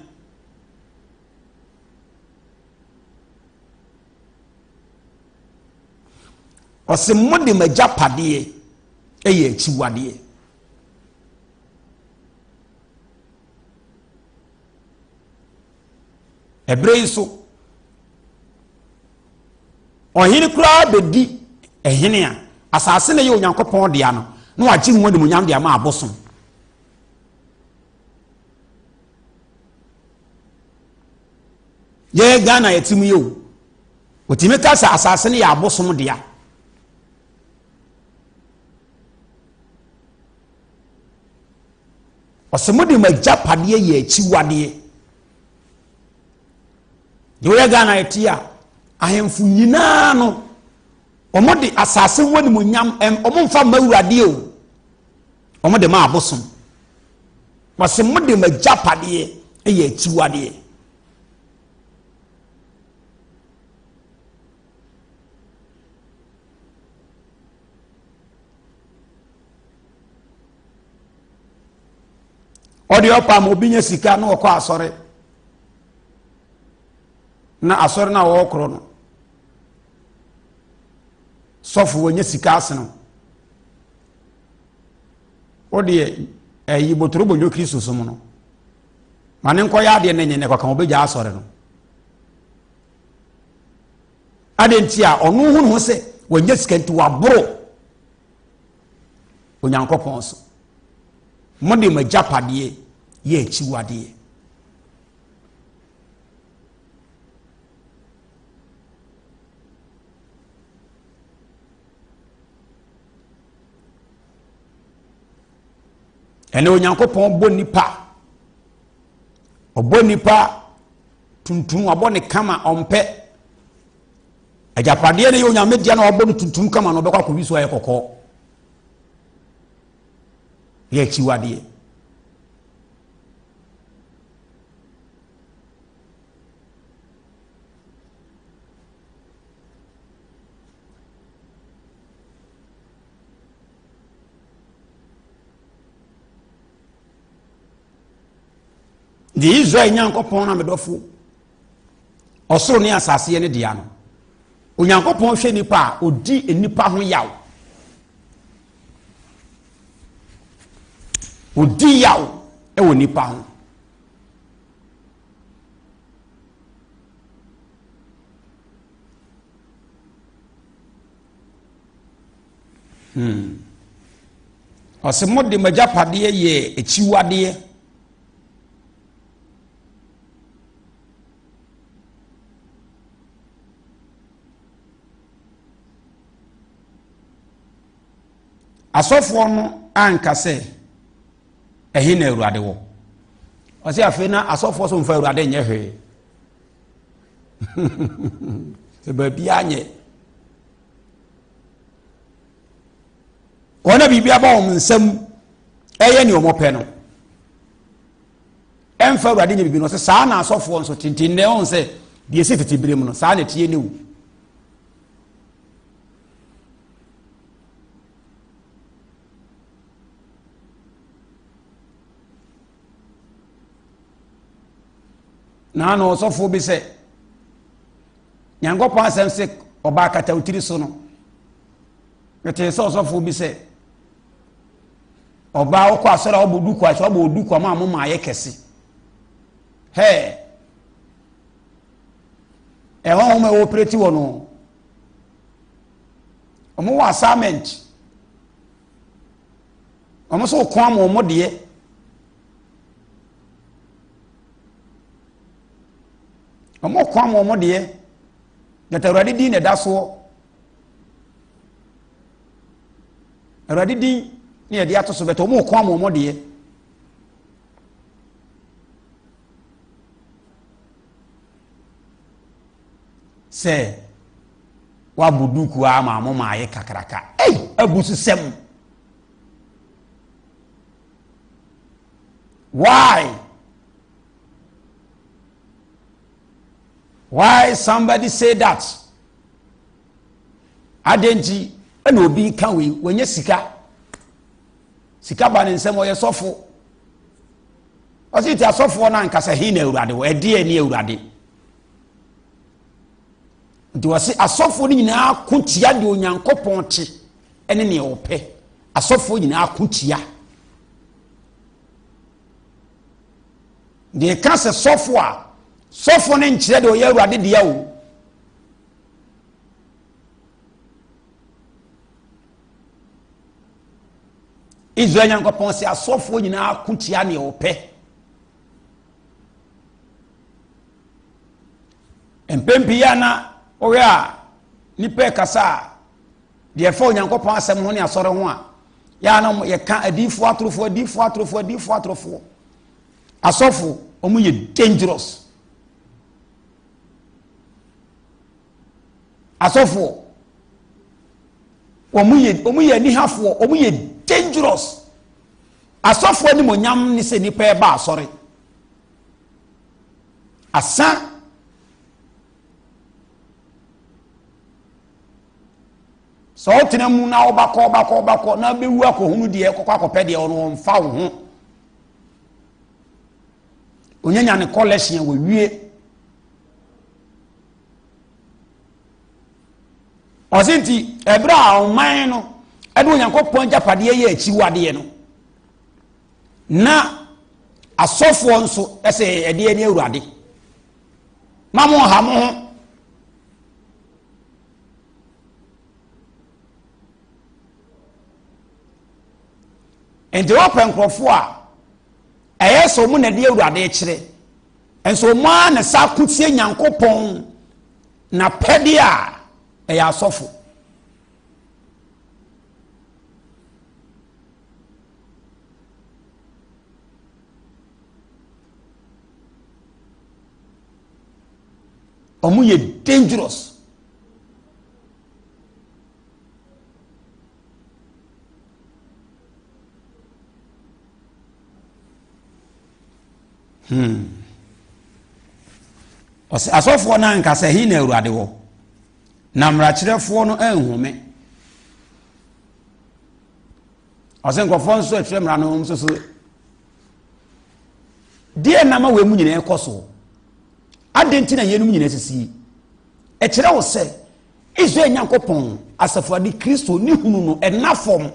Ɔse mode m'agyapadeɛ yɛ akyiwadeɛ. Ɛberɛ yi so, ɔhene koraa bɛdi ɛhene a asase na ɛyɛ Onyankopɔn dea no na wagye ho animuonyam de ama abosom. Yɛn Ghana yɛte mu yi o, wɔtumi ka sɛ asase no yɛ abosom dea. Ɔsɛ mo de mo agyapadeɛ yɛ akyiwadeɛ. Deɛ wɔyɛ Ghana yɛte a, ahemfo nyinaa no, Wɔn de asase ho animonyam wɔn mfa mma awurade o. Wɔn de ma abosom. Wɔsi mo de ma gyapadeɛ yɛ akyiwadeɛ. Ɔde ɔpa ma obi nya sika na ɔkɔ asɔre. Na asɔre no a wɔrekorɔ no, sɔfo wɔnya sika asene wodeɛ ɛyi botoro bonyo kristo som no ma ne nkɔyɛ adeɛ ne nyɛ ne kɔka wɔbɛgya asɔre no adeɛ nti a ɔno hu ne ho sɛ wɔnya sika nti waboro onyankopɔn so mode mo agyapadeɛ yɛ akyiwadeɛ Ɛnɛ Onyankopɔn bɔ nipa. Ɔbɔ nipa tuntum, wabɔ ne kama, ɔmpɛ. Agyapadeɛ no yɛ Onyame deɛ na wabɔ no tuntum kama na ɔbɛkɔ akɔwi so ayɛ kɔkɔɔ. Yɛ akyiwadeɛ. Deɛ Israel Nyankopɔn na medɔfo ɔsoro ne asase yɛ ne dea no Onyankopɔn hwɛ nipa a ɔdi nipa ho yaw ɔdi yaw wɔ nipa ho Hmm. Ɔsɛ mo de m'agyapadeɛ yɛ akyiwadeɛ. Asɔfoɔ no anka sɛ ɛhe na Awurade wɔ. Ɔsɛ afei na asɔfoɔ so mfa Awurade nyɛ hwee. Sɛ baabi anyɛ. Wɔn a biribi aba wɔn nsam ɛyɛ nea wɔpɛ no ɛmfa awurade nyɛ biribi no ɔsɛ saa na asɔfoɔ nso tenten nnɛ ɔn sɛ deɛ ɛsi tete bere mu no saa na ɛteɛ ne wu na ano ɔsɔfoɔ bi sɛ Nyankopɔn asɛm se ɔbaa kata wo tiri so no, metee sɛ ɔsɔfoɔ bi sɛ ɔbaa wokɔ asɔre a wɔbɔ duku akyɛ wɔbɔ duku ama mo ma ayɛ kɛse. Hɛɛ ɛhɔ nhoma ɛwɔ operate wɔ no wɔn wɔ assignment wɔn nso kɔn ama wɔn deɛ. Wɔn kɔn ama wɔn deɛ, but Awurade din na ɛda soɔ. Awurade din na yɛde ato so, but wɔn kɔn ama wɔn deɛ. Sɛ wabɔ duku a ama mo ma ayɛ kakraka. Ei, abususɛm. Why? Why somebody say that? Adɛn nti ɛna obi ka wei wɔnyɛ sika sika ba ne nsɛm ɔyɛ sɔfo ɔsi ti asɔfoɔ no ankasa he na awurade wɔ ɛdeɛ ne awurade nti wɔsi asɔfoɔ no nyinaa ko tia deɛ onyankopɔn te ɛne nea ɔpɛ asɔfoɔ nyinaa ko tia. Deɛ ɛka sɛ sɔfo a, sɔfo no nkyerɛ deɛ ɔyɛ awurade dea o. Israel Nyankopɔn sɛ asɔfoɔ nyinaa ko tia deɛ ɔpɛ. Mpɛn pii a na wohwɛ a nipa ɛkasa a deɛ ɛfa Onyankopɔn asɛm ho ne asɔre ho a yɛ a na yɛka adiifoɔ atorofoɔ adiifoɔ atorofoɔ adiifoɔ atorofoɔ asɔfo wɔn yɛ dangerous asɔfoɔ. Wɔn yɛ wɔn yɛ anihafoɔ, wɔn yɛ dangerous. Asɔfoɔ animonyam ne sɛ nipa ɛba asɔre. Asa sɛ ɔtena mu na ɔbakɔ ɔbakɔ ɔbakɔ na bɛwu akɔhunu deɛ kɔkɔ akɔpɛ deɛ ɔno ɔmfa wo ho. Onyanya ne kɔlɛhyen a wɔwie. Ɔse nti ɛberɛ a ɔman no ɛde Onyankopɔn agyapadeɛ yɛ akyiwadeɛ no na asɔfoɔ nso ɛsɛ ɛdeɛ ne awurade ma mo nha mo ho nti wɔpɛ nkurɔfoɔ a ɛyɛ sɛ ɔmo na ɛde awurade kyerɛ nso ɔmo ara na sa ko tie Nyankopɔn N'apɛdeɛ a ɛyɛ asɔfo. Wɔn yɛ dangerous. Hmm. Ɔsɛ asɔfoɔ no anka sɛ he na Awurade wɔ, na mmarakyerɛfoɔ no anhu me. Ɔsɛ nkurɔfoɔ nso ɛtwerɛ mmara no nso so deɛ nam a wɔn mu nyinaa kɔ so. Adɛn nti na yɛnum nyinaa sisi yi? Ɛkyerɛ wo sɛ Israel Nyankopɔn asafo ade Kristo ne hunu no ɛna fam.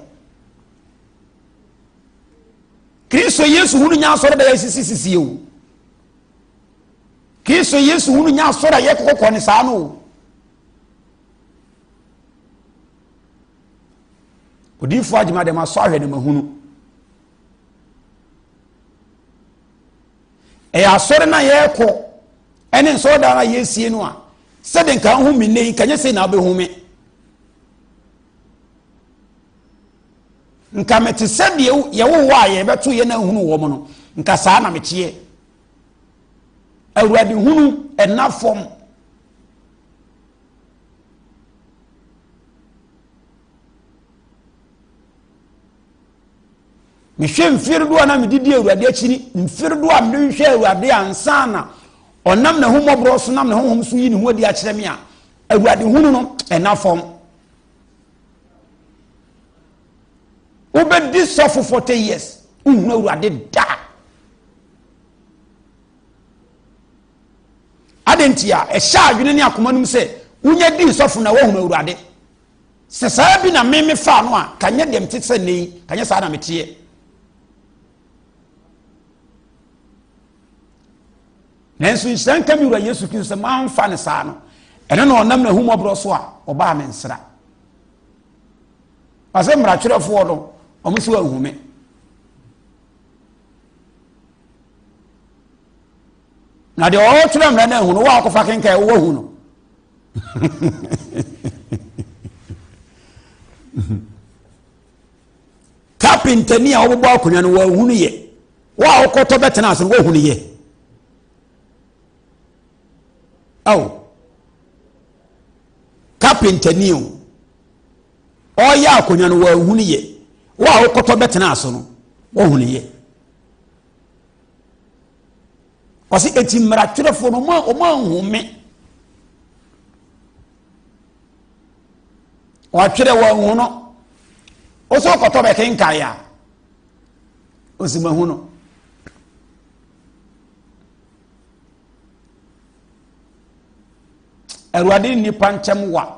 Kristo Yesu hunu nya asɔre da yɛsisi sisi o. Kristo Yesu hunu nya asɔre a yɛkɔkɔkɔ ne saa no o. Odiyifoɔ agyema dɛm asɔ ahwɛ ne mahunu. Ɛyɛ asɔre no a yɛrekɔ ɛne nsɔredan no a yɛresie no a sɛde nka ho me nnɛ yi nka nyɛ sei na wobɛhu me. Nka mete sɛ deɛ yɛwo wɔ a yɛbɛto yɛn ahunu wɔn no, nka saa na meteɛ. Awurade hunu ɛna fam. Mehwɛ mfeɛ dodoɔ a na mede di Awurade akyi ne mfeɛ dodoɔ a mede hwehwɛ Awurade ansa na ɔnam n'ahummɔborɔ so nam ne honhom so yi ne ho adi akyerɛ me a, Awurade hunu no ɛna fam. Wobɛdi sɔfo 40 years wohunu Awurade da. Adɛn nti a ɛhyɛ adwene ne akoma no mu sɛ wonya dii sɔfo na woahunu Awurade? Sɛ saa bi na me mefaa no a, ka nyɛ deɛ mete sɛ nnɛ yi, ka nyɛ saa na meteɛ. Nanso nhyira nka me wura Yesu Kristo sɛ mamfa no saa no, ɛno na ɔnam n'ahummɔborɔ so a ɔbaa me nsra. Ɔsɛ mmaratwerɛfoɔ no, wɔn nso anhu me. Na deɛ ɔretwerɛ mmara no ahu no, wo a wokɔfa kenkan wowɔ hu no. Kapentani a wɔbobɔ akonnwa no wɔahunu yɛ. Wo a wokɔtɔ bɛtena ase no woahunu yɛ. Awo. Kapentani o. Ɔyɛ akonnwa no wɔahunu yɛ. Wo a wokɔtɔ bɛtena ase no woahunu yɛ. Ɔse eti mmaratwerɛfoɔ no ɔmo anhu me. Ɔtwerɛ wɔanhu no. Wosɛ wokɔtɔ bɛkenkae a ɔsi mahu no. Awurade nnipa nkyɛm wa.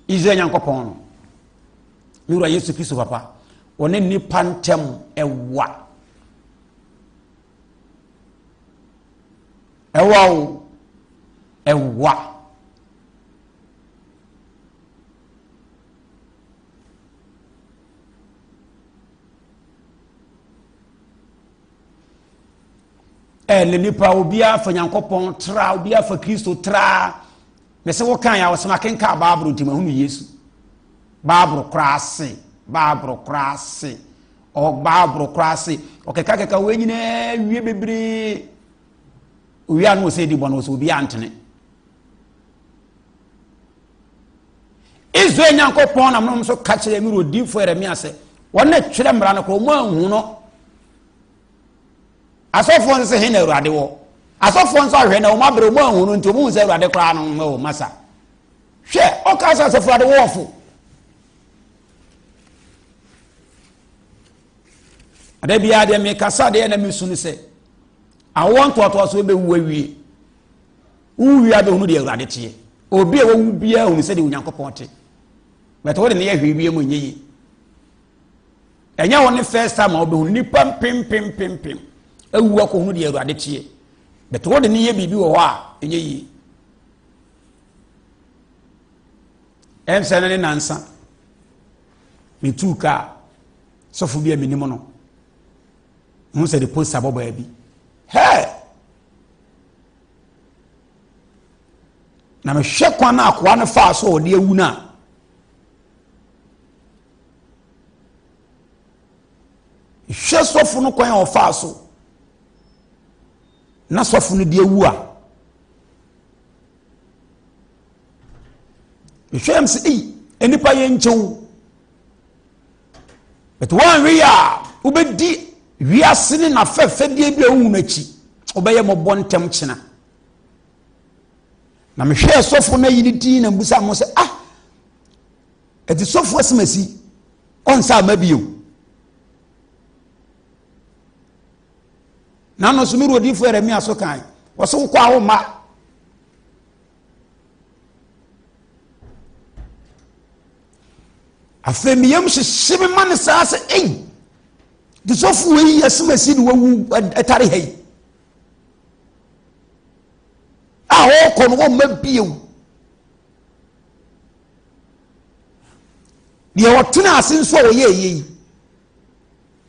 Israel Nyankopɔn no, ne wura Yesu Kristo papa, ɔne nnipa ntam ɛwa. Ɛwa o, ɛwa. Ɛnna nipa obiara fa Nyankopɔn tra, obiara fa Kristo tra. Mese wo kan a wɔsɛ makenka Baabolo nti mahunu Yesu. Baabolo koraa se, Baabolo koraa se, ɔ Baabolo koraa se, ɔkekakeka wei nyinaa wie bebree. Owia no wɔ sɛ edi bɔ no wɔ sɛ obiara ntene. Israel Nyankopɔn nam nom so ka kyerɛɛ me wura odiyifoɔ Yeremia sɛ, wɔn na twerɛ mmara no korɔ, wɔn anhu no. Asɔfoɔ nso sɛ, he na Awurade wɔ? Asɔfoɔ nso ahwɛ na wɔn abrɛ, wɔn anhu no nti, wɔn hu sɛ Awurade koraa no wɔ masa. Hwɛ, ɔka sɛ asɔfoɔ Awurade wɔ ɔfo. Ada biara deɛ mekasa deɛ na mesu no sɛ, awoɔ ntoatoasoɔ bɛwu awie. Wowu wie a bɛhunu deɛ Awurade teɛ. Obi a wawu biara hunu sɛdeɛ Onyankopɔn te. But wode ne yɛ hwee wie mu nyɛ yie. Ɛnyɛ wo ne first time a wobɛhunu nipa mpempempempem awu akɔhunu deɛ Awurade teɛ. But wode ne yɛ biribi wɔ hɔ a ɛnyɛ yie. Ɛnsɛ no ne nansa. Metuu kaa sɔfo bi a menim no. Ho sɛ de poster bɔ baabi. Hey! Na mehwɛ kwan no akoa no faa so a ɔde awu no a, hwɛ sɔfo no kwan a ɔfaa so na sɔfo no de awu a, mehwɛ yam sɛ ei, nnipa yɛ nkyɛw. But wɔanwe yɛ a, wobɛdi wiase ne n'afɛfɛdeɛ bi a wohu no akyi, wobɛyɛ mmɔbɔ ntɛm kyena. Na mehwɛɛ sɔfo no ayi ne din na mbusa mo sɛ, ah, ɛti sɔfo asimasi ɔnsa ama bio. Na no so mewura odiyifo Yeremia so kan, wɔsɛ wokɔ a womma. Afei me yam hyehye me ma no saa sɛ ei, de sɔfo wei asimasi ne wawu ɛtare ha yi. A ɔrekɔ no wɔmma bio. Deɛ ɔtena ase nso a ɔyɛ yie yi,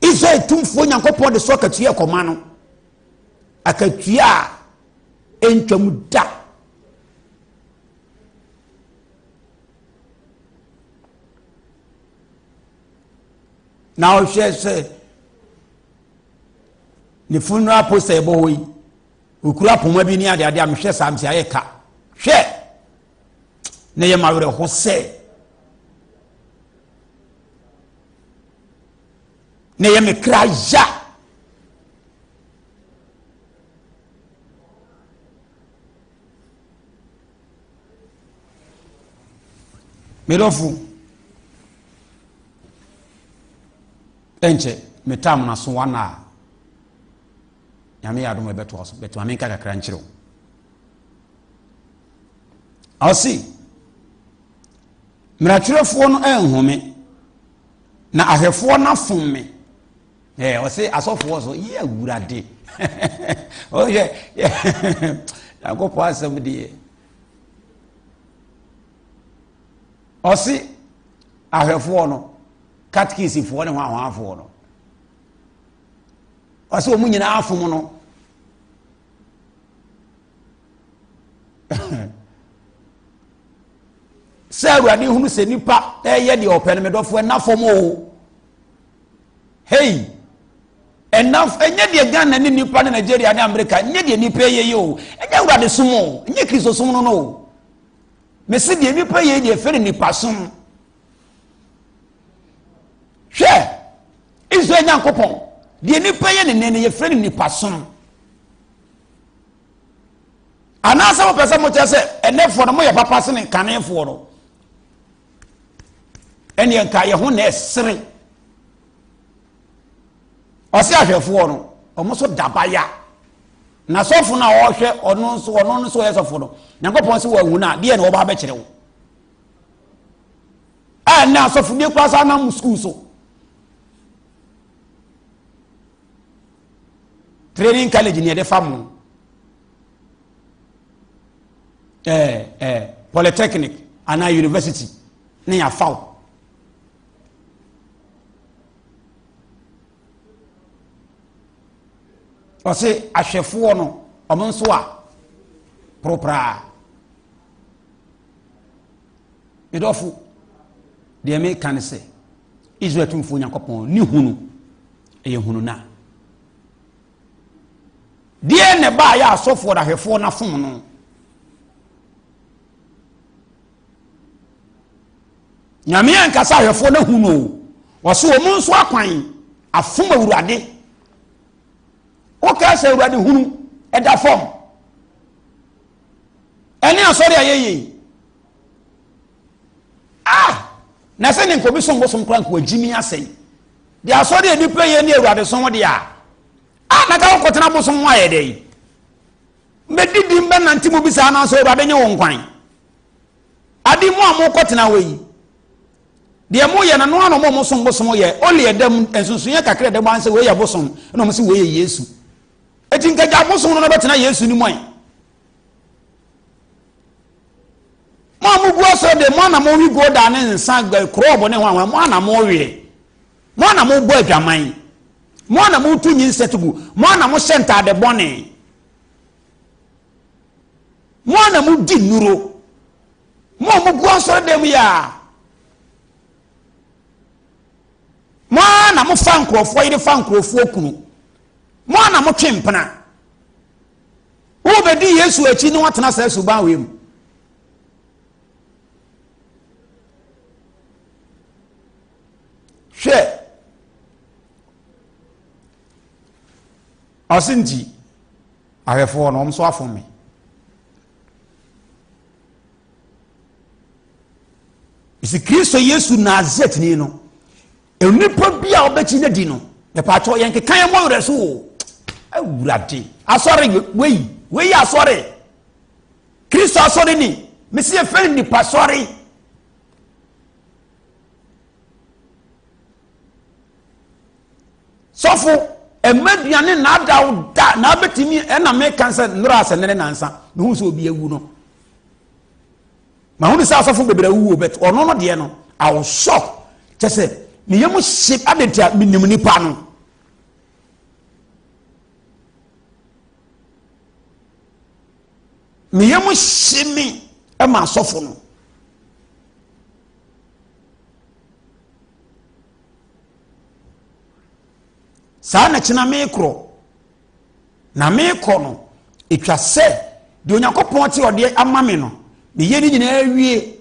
Israel tumfoɔ Nyankopɔn de so akatua kɔma no. Akatua a ɛntwam da. Na ɔhwɛ sɛ ne funeral poster ɛbɔ hɔ yi, okura poma bi ne adeade a mehwɛ saa msi ayɛ ka. Hwɛ! Na yɛ ma werɛho sɛ na ɛyɛ me kra ya. Me dɔfo, ɛnkyɛ me tam no aso wana a nyame yɛ adom ɛbɛtoa so bɛtuma menka kakra nkyerɛ wo. Ɔse mmeratwerɛfoɔ no anhu me na ahwɛfoɔ no afom me. Ɛɛ ɔse asɔfoɔ so yɛ awurade. Ɔhwɛ Nyankopɔn asɛm deɛ. Ɔse ahwɛfoɔ no katekisifoɔ ne hwanhwanfoɔ no ɔse wɔn nyinaa afom no. Sɛ awurade hunu sɛ nipa ɛyɛ deɛ ɔpɛ no medɔfoɔ ɛna fam o. Hei ɛna ɛnyɛ deɛ Ghana ne nipa ne Nigeria ne Amerika ɛnyɛ deɛ nipa yɛ yɛ o. Ɛnyɛ awurade som o, ɛnyɛ Kristo som no no o. Mesi deɛ nipa yɛ deɛ fɛ ne nipa som. Hwɛ Israel Nyankopɔn deɛ nipa yɛ ne nɛ no yɛfrɛ no nipa som. Anaasɛ mopɛ sɛ mokyerɛ sɛ ɛnɛfoɔ no moyɛ papa sene kanefoɔ no? Ɛneɛ nka yɛ ho na ɛsere. Ɔse ahwɛfoɔ no ɔmo so dabaya na sɔfo no a ɔhwɛ ɔno nso ɔno nso ɔyɛ sɔfo no Nyankopɔn sɛ wɔahu no a deɛ na wɔba abɛkyerɛ wo. A ɛnɛ asɔfodie koraa saa nam sukuu so. Training college ni yɛde fa mo. Ɛɛ ɛɛ polytechnic anaa university ne yɛafa wo. Ɔse ahwɛfoɔ no ɔmo nso a poropraa. Medɔfo, deɛ meka ne sɛ Israel tumfoɔ Nyankopɔn ne hunu ɛyɛ hunu na. Deɛ na ɛbaa yɛ asɔfoɔ na ahwɛfoɔ no afom no. Nyame ankasa ahwɛfoɔ no ahu no o. Wɔse wɔn nso akwan afom Awurade. Wokaa sɛ Awurade hunu ɛda fam. Ɛne asɔre a yɛyɛ yi. Ah! Na sɛ ne nka obi som bosom koraa nka wagyimi asɛe. Deɛ asɔre a nnipa yɛ ne Awurade som deɛ a, ah na ka wokɔtena bosom ho ayɛ dɛ yi. Mbɛdidi mbɛnante mu bi saa nanso Awurade nye wo nkwan. Ade mo a mokɔtena hɔ yi, deɛ moyɛ no, no ara na wɔn a wɔsom bosom yɛ. Only ɛda mu, nsonsonoeɛ kakra ɛda mu ara sɛ wei yɛ bosom, ɛna wɔn sɛ wei yɛ Yesu. Eti nka gya bosom no na bɛtena Yesu no mu ɛ. Mo a mogu asɔre deɛ, mo ana mowe goda ne nsa, korɔɔbo ne hwanhwan, mo ana moweɛ. Mo ana mobɔ adwaman. Mo ana motu nyinsɛ to gu. Mo ana mohyɛ ntaade bɔne. Mo a na modi nnuro. Mo a mogu asɔredan mu yi a. Mo a na mofa nkurɔfoɔ yere fa nkurɔfoɔ kunu. Mo a na motwe mpena. Wobɛdi Yesu akyi na watena saa suban wei mu. Hwɛ. Ɔse nti. Ahwɛfoɔ no, wɔn nso afom me. Ɛsi Kristo Yesu Nasaretni no, nnipa bi a wɔbɛkyi no di no, mepaakyɛw yɛn keka yɛn mmɔ werɛ so o. Awurade, asɔre wei, wei yɛ asɔre. Kristo asɔre ni, mesi yɛfrɛ no nipa sɔre. Sɔfo, ɛmma aduane nnaadaa wo da na abɛtumi ɛna meka sɛ nnora asɛ nene nansa mehu sɛ obi awu no. Mahunu sɛ asɔfo bebree awuo but ɔno no deɛ no I was shocked kyɛ sɛ me yam hye adɛn nti a menim nipa no. Me yam hye me ɛma asɔfo no. Saa na kyena mekorɔ, na merekɔ no, ɛtwa sɛ deɛ Onyankopɔn te ɔdeɛ ama me no, meyɛ ne nyinaa wie.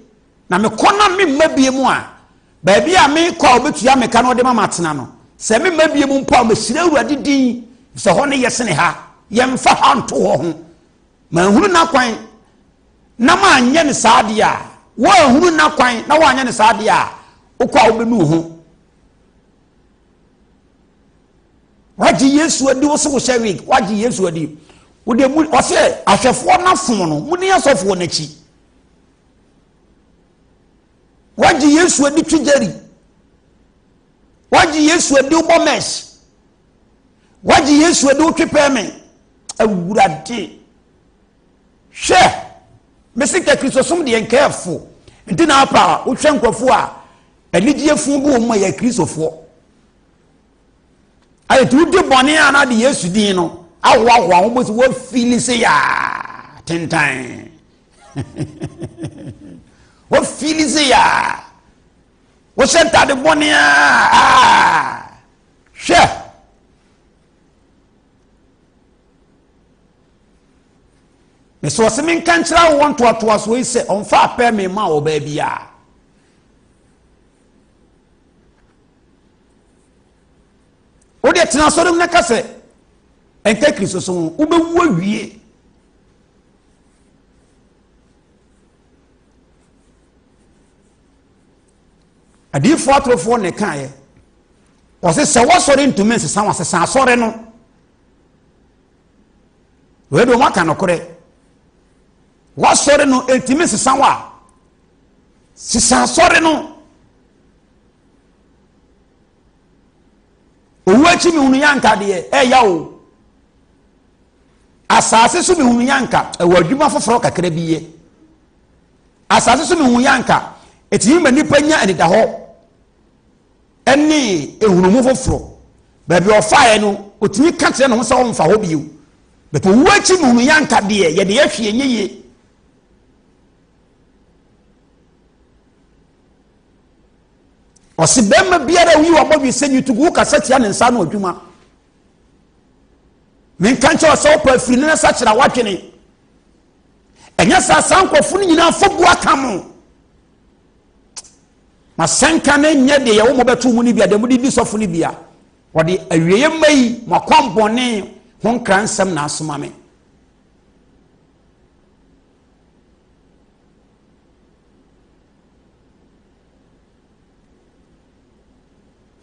Na mekɔ na memma bie mu a, baabi a merekɔ a wɔbɛtua me ka na ɔde ma matena no, sɛ memma bie mu mpo a, mɛhyira Awurade din, sɛ hɔ ne yɛ sene ha. Yɛmfa ha nto hɔ ho. Manhunu n'akwan na manyɛ no saa deɛ a, woanhunu n'akwan na woanyɛ no saa deɛ a, wokɔ a wobɛnu wo ho. Wagye Yesu adi, wo se wohyɛ wig, wagye Yesu adi. Wode mu, ɔsɛ ahwɛfoɔ no afom no, muni asɔfoɔ no akyi. Wagye Yesu adi twi gyeri. Wagye Yesu adi wobɔ mɛs. Wagye Yesu adi wotwe pɛɛme. Awurade. Hwɛ! Mese nka Kristosom deɛ nka ɛfo. Nti na apa a wohwɛ nkurɔfoɔ a anigyeɛ fun gu wɔn mu a yɛ Kristofoɔ. Ayɛ nti wodi bɔne a na de Yesu din no ahoahoa ho bɔ sɛ wɔfili se yaa tentan. Wɔfili se yaa. Wohyɛ ntade bɔne a hwɛ. Mese ɔse menka nkyerɛ awoɔ ntoatoasoɔ yi sɛ ɔmfa apɛ me ma ɔbaa biara. Wode tena asɔre mu na ka sɛ ɛnka Kristo so ho wobɛwu awie. Adiyifoɔ atorofoɔ na ɛkaeɛ. Ɔse sɛ wɔsɔre ntumi nsesa wɔasesa asɔre no. Wei de wɔaka nokorɛ. W'asɔre no ntumi nsesa wo a, sesa asɔre no. Owu akyi mehunu yanka deɛ ɛya o. Asase so mehunu yanka ɛwɔ adwuma foforɔ kakra bi yɛ. Asase so mehunu yanka ɛtumi ma nipa nya anidahɔ. ne nhunumu foforɔ. Baabi a ɔfaeɛ no, ɔtumi ka kyerɛ ne ho sɛ ɔmfa hɔ bio. But owuo akyi no, yɛanka deɛ yɛde yɛ hwee nyɛ yie. Ɔse bɛrima biara a woyi wabɔdwe sɛ nyi tugu wokasa tia ne nsa ano adwuma. Menka nkyerɛ sɛ wopɛ afiri ne nsa kyerɛ wadwene. Ɛnyɛ saa saa nkurɔfo no nyinaa fɔ bu aka mo. M'asɛnka no nyɛ deɛ yɛwo mo bɛto mu no bi a, deɛ mode di sɔfo no bi a. Wɔde awieeɛ mma yi, mo akwammɔne ho nkransɛm na asoma me.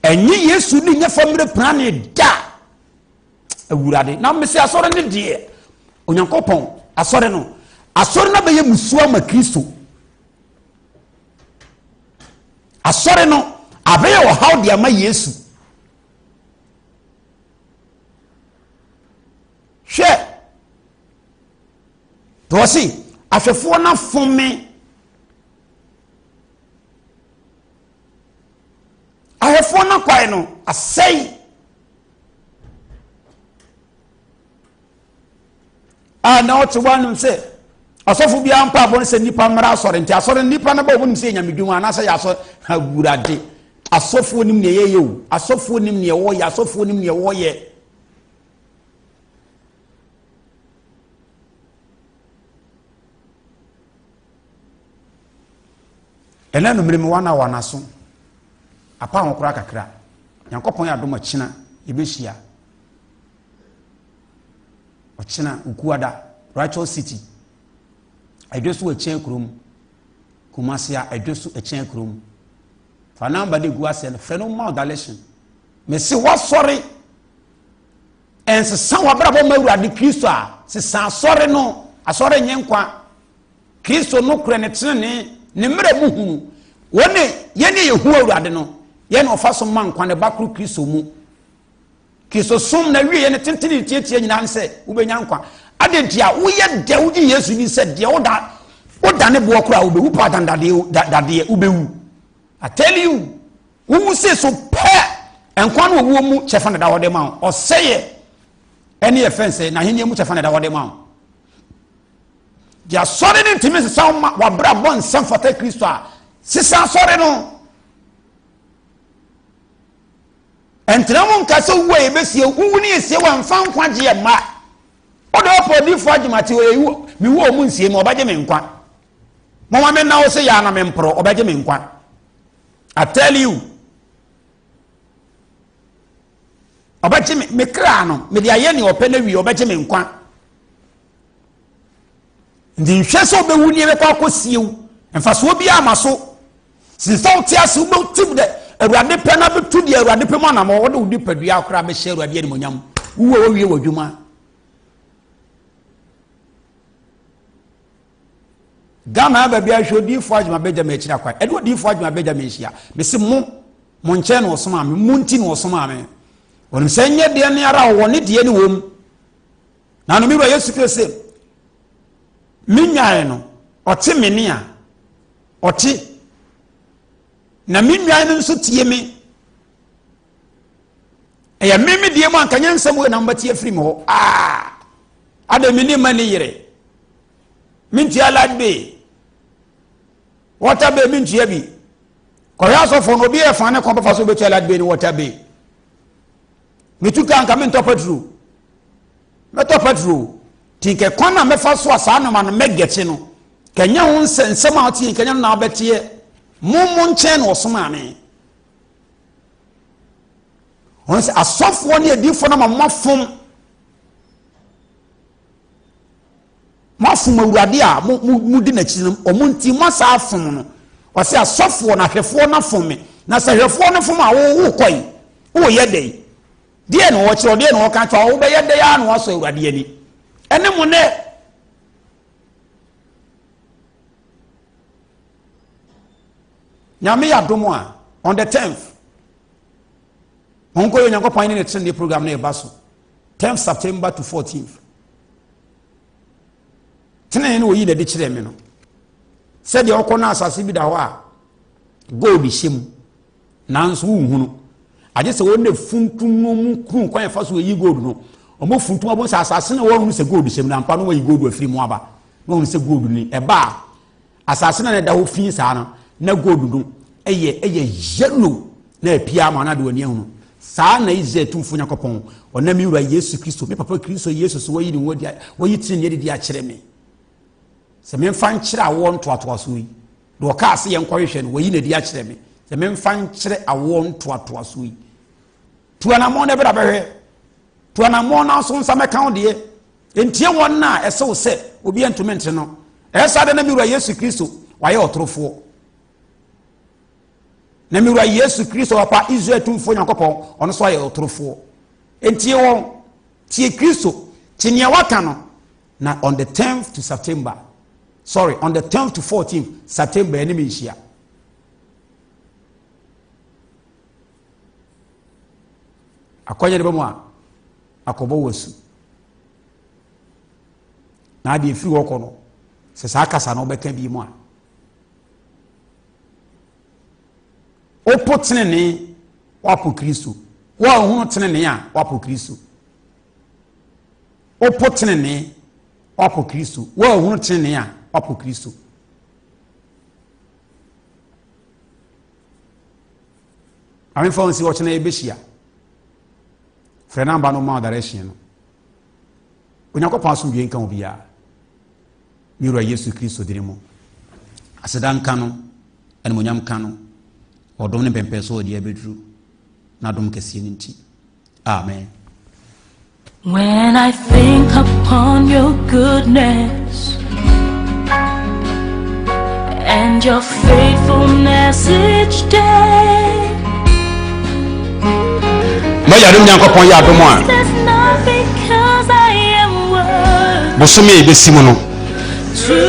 Ɛnye Yesu ne nyɛ famire prane da. Awurade, na mese asɔre ne deɛ, Onyankopɔn, asɔre no, asɔre no bɛyɛ musuo ama Kristo. Asɔre no abɛyɛ ɔhaw de ama Yesu. Hwɛ, deɛ ɔse, ahwɛfoɔ no afom me. Ahwɛfoɔ no akwae no asɛe. A na ɔte hɔ anom sɛ ɔsɔfo biara mpaabɔ no sɛ nnipa mmara asɔre nti asɔre nnipa no ba wɔn nim sɛ nyamedwuma anaasɛ yɛ asɔre awurade asɔfoɔ nim nea yɛyɛ o asɔfoɔ nim nea wɔyɛ asɔfoɔ nim nea wɔyɛ ɛnɛ numere mu wɔn a wɔn aso apa ho koraa kakra nyankopɔn yɛ adom ɔkyena yɛbɛhyia Ɔkyena Wukuada, Righteous City, Ɛdwo so Ɛkyɛn kurom, Kumasi a Ɛdwo so Ɛkyɛn kurom. Fa namba de gu aseɛ no, frɛ no ma direction. Mese wasɔre, ɛnsesa w'abrabɔ ma Awurade Kristo a, sesa asɔre no, asɔre nyɛ nkwa. Kristo no korɛ ne tenene, ne mmerɛ mu hunu. Wɔne yɛne yɛhu Awurade no, yɛne ɔfa so ma nkwa ne ba koro Kristo mu. Kristosom n'awieɛ ne tentene ne tiatia nyinaa ne sɛ wobɛnya nkwa. Adɛn nti a woyɛ dɛ wogye Yesu di sɛ deɛ woda woda ne boɔ koraa wobɛwu paa dan dadeɛ dadeɛ wobɛwu. I tell you wowu se so pɛ nkwa no owuo mu kyɛfa na da hɔ de ma wo ɔsɛeɛ ɛne yɛ fɛn sɛ n'ahenni mu kyɛfa na da hɔ de ma wo. Deɛ asɔre no ntumi sesa wo ma wabrabɔ nsɛm fata Kristo a sesa asɔre no. Ɛntena mu nka sɛ wowu a yɛbɛsie wo. Wowu ne yɛsie wo a, mfa nkwagyeɛ mma. Wode ɔpɛ odiyifoɔ agyemate ɔyɛ yi mewu a ɔmu nsie me ɔbɛgye me nkwa. Moma me nna wo se yɛ na memporɔ ɔbɛgye me nkwa. I tell you. Ɔbɛgye me me kra no mede ayɛ nea ɔpɛ no awie ɔbɛgye me nkwa. Nti nhwɛ sɛ ɔbɛwu ne yɛbɛkɔ akɔsie wo. Mfasoɔ biara ma so. Sen sɛ wote ase wobɛtim dɛ Awurade pɛ na bɛtu deɛ Awurade pɛ mu anamɔ wode wo nipadua koraa bɛhyɛ Awurade animonyam wowu a woawie w'adwuma. Ghana aba bi ahwɛ odiyifoɔ adwuma bɛgya me akyiri akwan ɛne odiyifoɔ adwuma bɛgya me nhyia mese mo mo nkyɛn na ɔsomaa me mo nti na ɔsomaa me wɔnim sɛ nyɛ deɛ ne ara ɔwɔ ne deɛ ne wɔm na no me wura Yesu Kristo se me nwae no ɔte me ne a Ɔte, na me nnwan no nso tie me. Ɛyɛ me me deɛ mu anka nyɛ nsɛm wei na mobɛte afiri me hɔ. Ah, adɛ me ne ma ne yere. Mentua light bill. Water bill mentua bi. Kɔhwɛ asɔfoɔ no obi yɛ fa ne kwan bɛfa so wobɛtua light bill ne water bill. Metu kaa nka mentɔ petrol. Mɛtɔ petrol. Nti nkɛ kwan a mɛfa so a saa nnoɔma no mɛgɛkye no, kɛnyɛ ho nsɛ nsɛm a ɔteɛ kɛnyɛ no na wobɛteɛ. Mo mo nkyɛn na ɔsomaa me. Wɔn sɛ asɔfoɔ ne adiifoɔ no ma moafom. Moafom awurade a mo mo modi n'akyi no, wɔn nti moasa afom no. Ɔsɛ asɔfoɔ na ahwɛfoɔ no afom me. Na sɛ ahwɛfoɔ no fom a wo wokɔ yi, woyɛ dɛn? Deɛ na ɔkyerɛ, deɛ na ɔka kyerɛ, wobɛyɛ dɛn ara na wasɔ Awurade ani. Ɛne mo nɛ. Nyame yɛ adom a, on the 10th, monkɔ yɛ Onyankopɔn ne ne tenenee program no ɛba so. 10th September to 14th. Tenenee no wɔyi na ɛde kyerɛ me no. Sɛdeɛ ɔkɔ no asase bi da hɔ a, gold hyɛ mu. Nanso wonhunu. Agye sɛ wɔn na funtum no mu kunu kwan ɛfa so yi gold no. Wɔn funtum abɔ sɛ asase na wɔhunu sɛ gold hyɛ mu na ampa no wɔyi gold afiri mu aba. Na wɔhunu sɛ gold ni. Ɛba a, asase na ɛda hɔ fi saa no, na gold no ɛyɛ ɛyɛ yellow na apia ama na de wɔn ani ahunu. Saa na Israel tumfo Nyankopɔn, ɔnam me wura Yesu Kristo, me papa Kristo Yesu so wɔyi ne ho adi, wɔyi tenenee adi de akyerɛ me. Sɛ memfa nkyerɛ awoɔ ntoatoasoɔ yi. Deɛ ɔkaa sɛ yɛnkɔhwehwɛ no, wayi n'adi akyerɛ me. Sɛ memfa nkyerɛ awoɔ ntoatoasoɔ yi. Tu anammɔn na bra bɛhwɛ. Tu anammɔn na nso nsa mɛka wo deɛ. Ntie wɔn a ɛsɛ wo sɛ obi ntumi nte no. Ɛyɛ saa dɛ na me wura Yesu Kristo wayɛ ɔtorofoɔ. Na me wura Yesu Kristo papa Israel tumfoɔ Nyankopɔn ɔno nso ayɛ ɔtorofoɔ. Ntie wɔn. Tie Kristo. Tie nea waka no. Na on the 10th to September, sorry, on the 10th to 14th September ɛne me nhyia. Akɔnyɛ de bɛ mu a akɔbɔ wɔ asu. Na adeɛ firi hɔ kɔ no, sɛ saa kasa no wobɛka bi mu a, wopo tenenee, woapo Kristo. Woanhunu tenenee a, woapo Kristo. Wopo tenenee, woapo Kristo. Woanhunu tenenee a, woapo Kristo. Maame fa nsi ɔkyena yɛbɛhyia. Frɛ namba no ma direction no. Onyankopɔn asomdwoe nka obiara. Me wura Yesu Kristo dini mu. Aseda nka no, animonyam ka no, ɔdom ne mpɛmpɛ so ɔde abɛduru n'adom kɛseɛ no nti. Amen. When I think upon your goodness and your faithfulness each day. Mɛyɛ adom Nyankopɔn yɛ adom a. It's not because I am worthy Bosome a ɛbɛsi mu no to.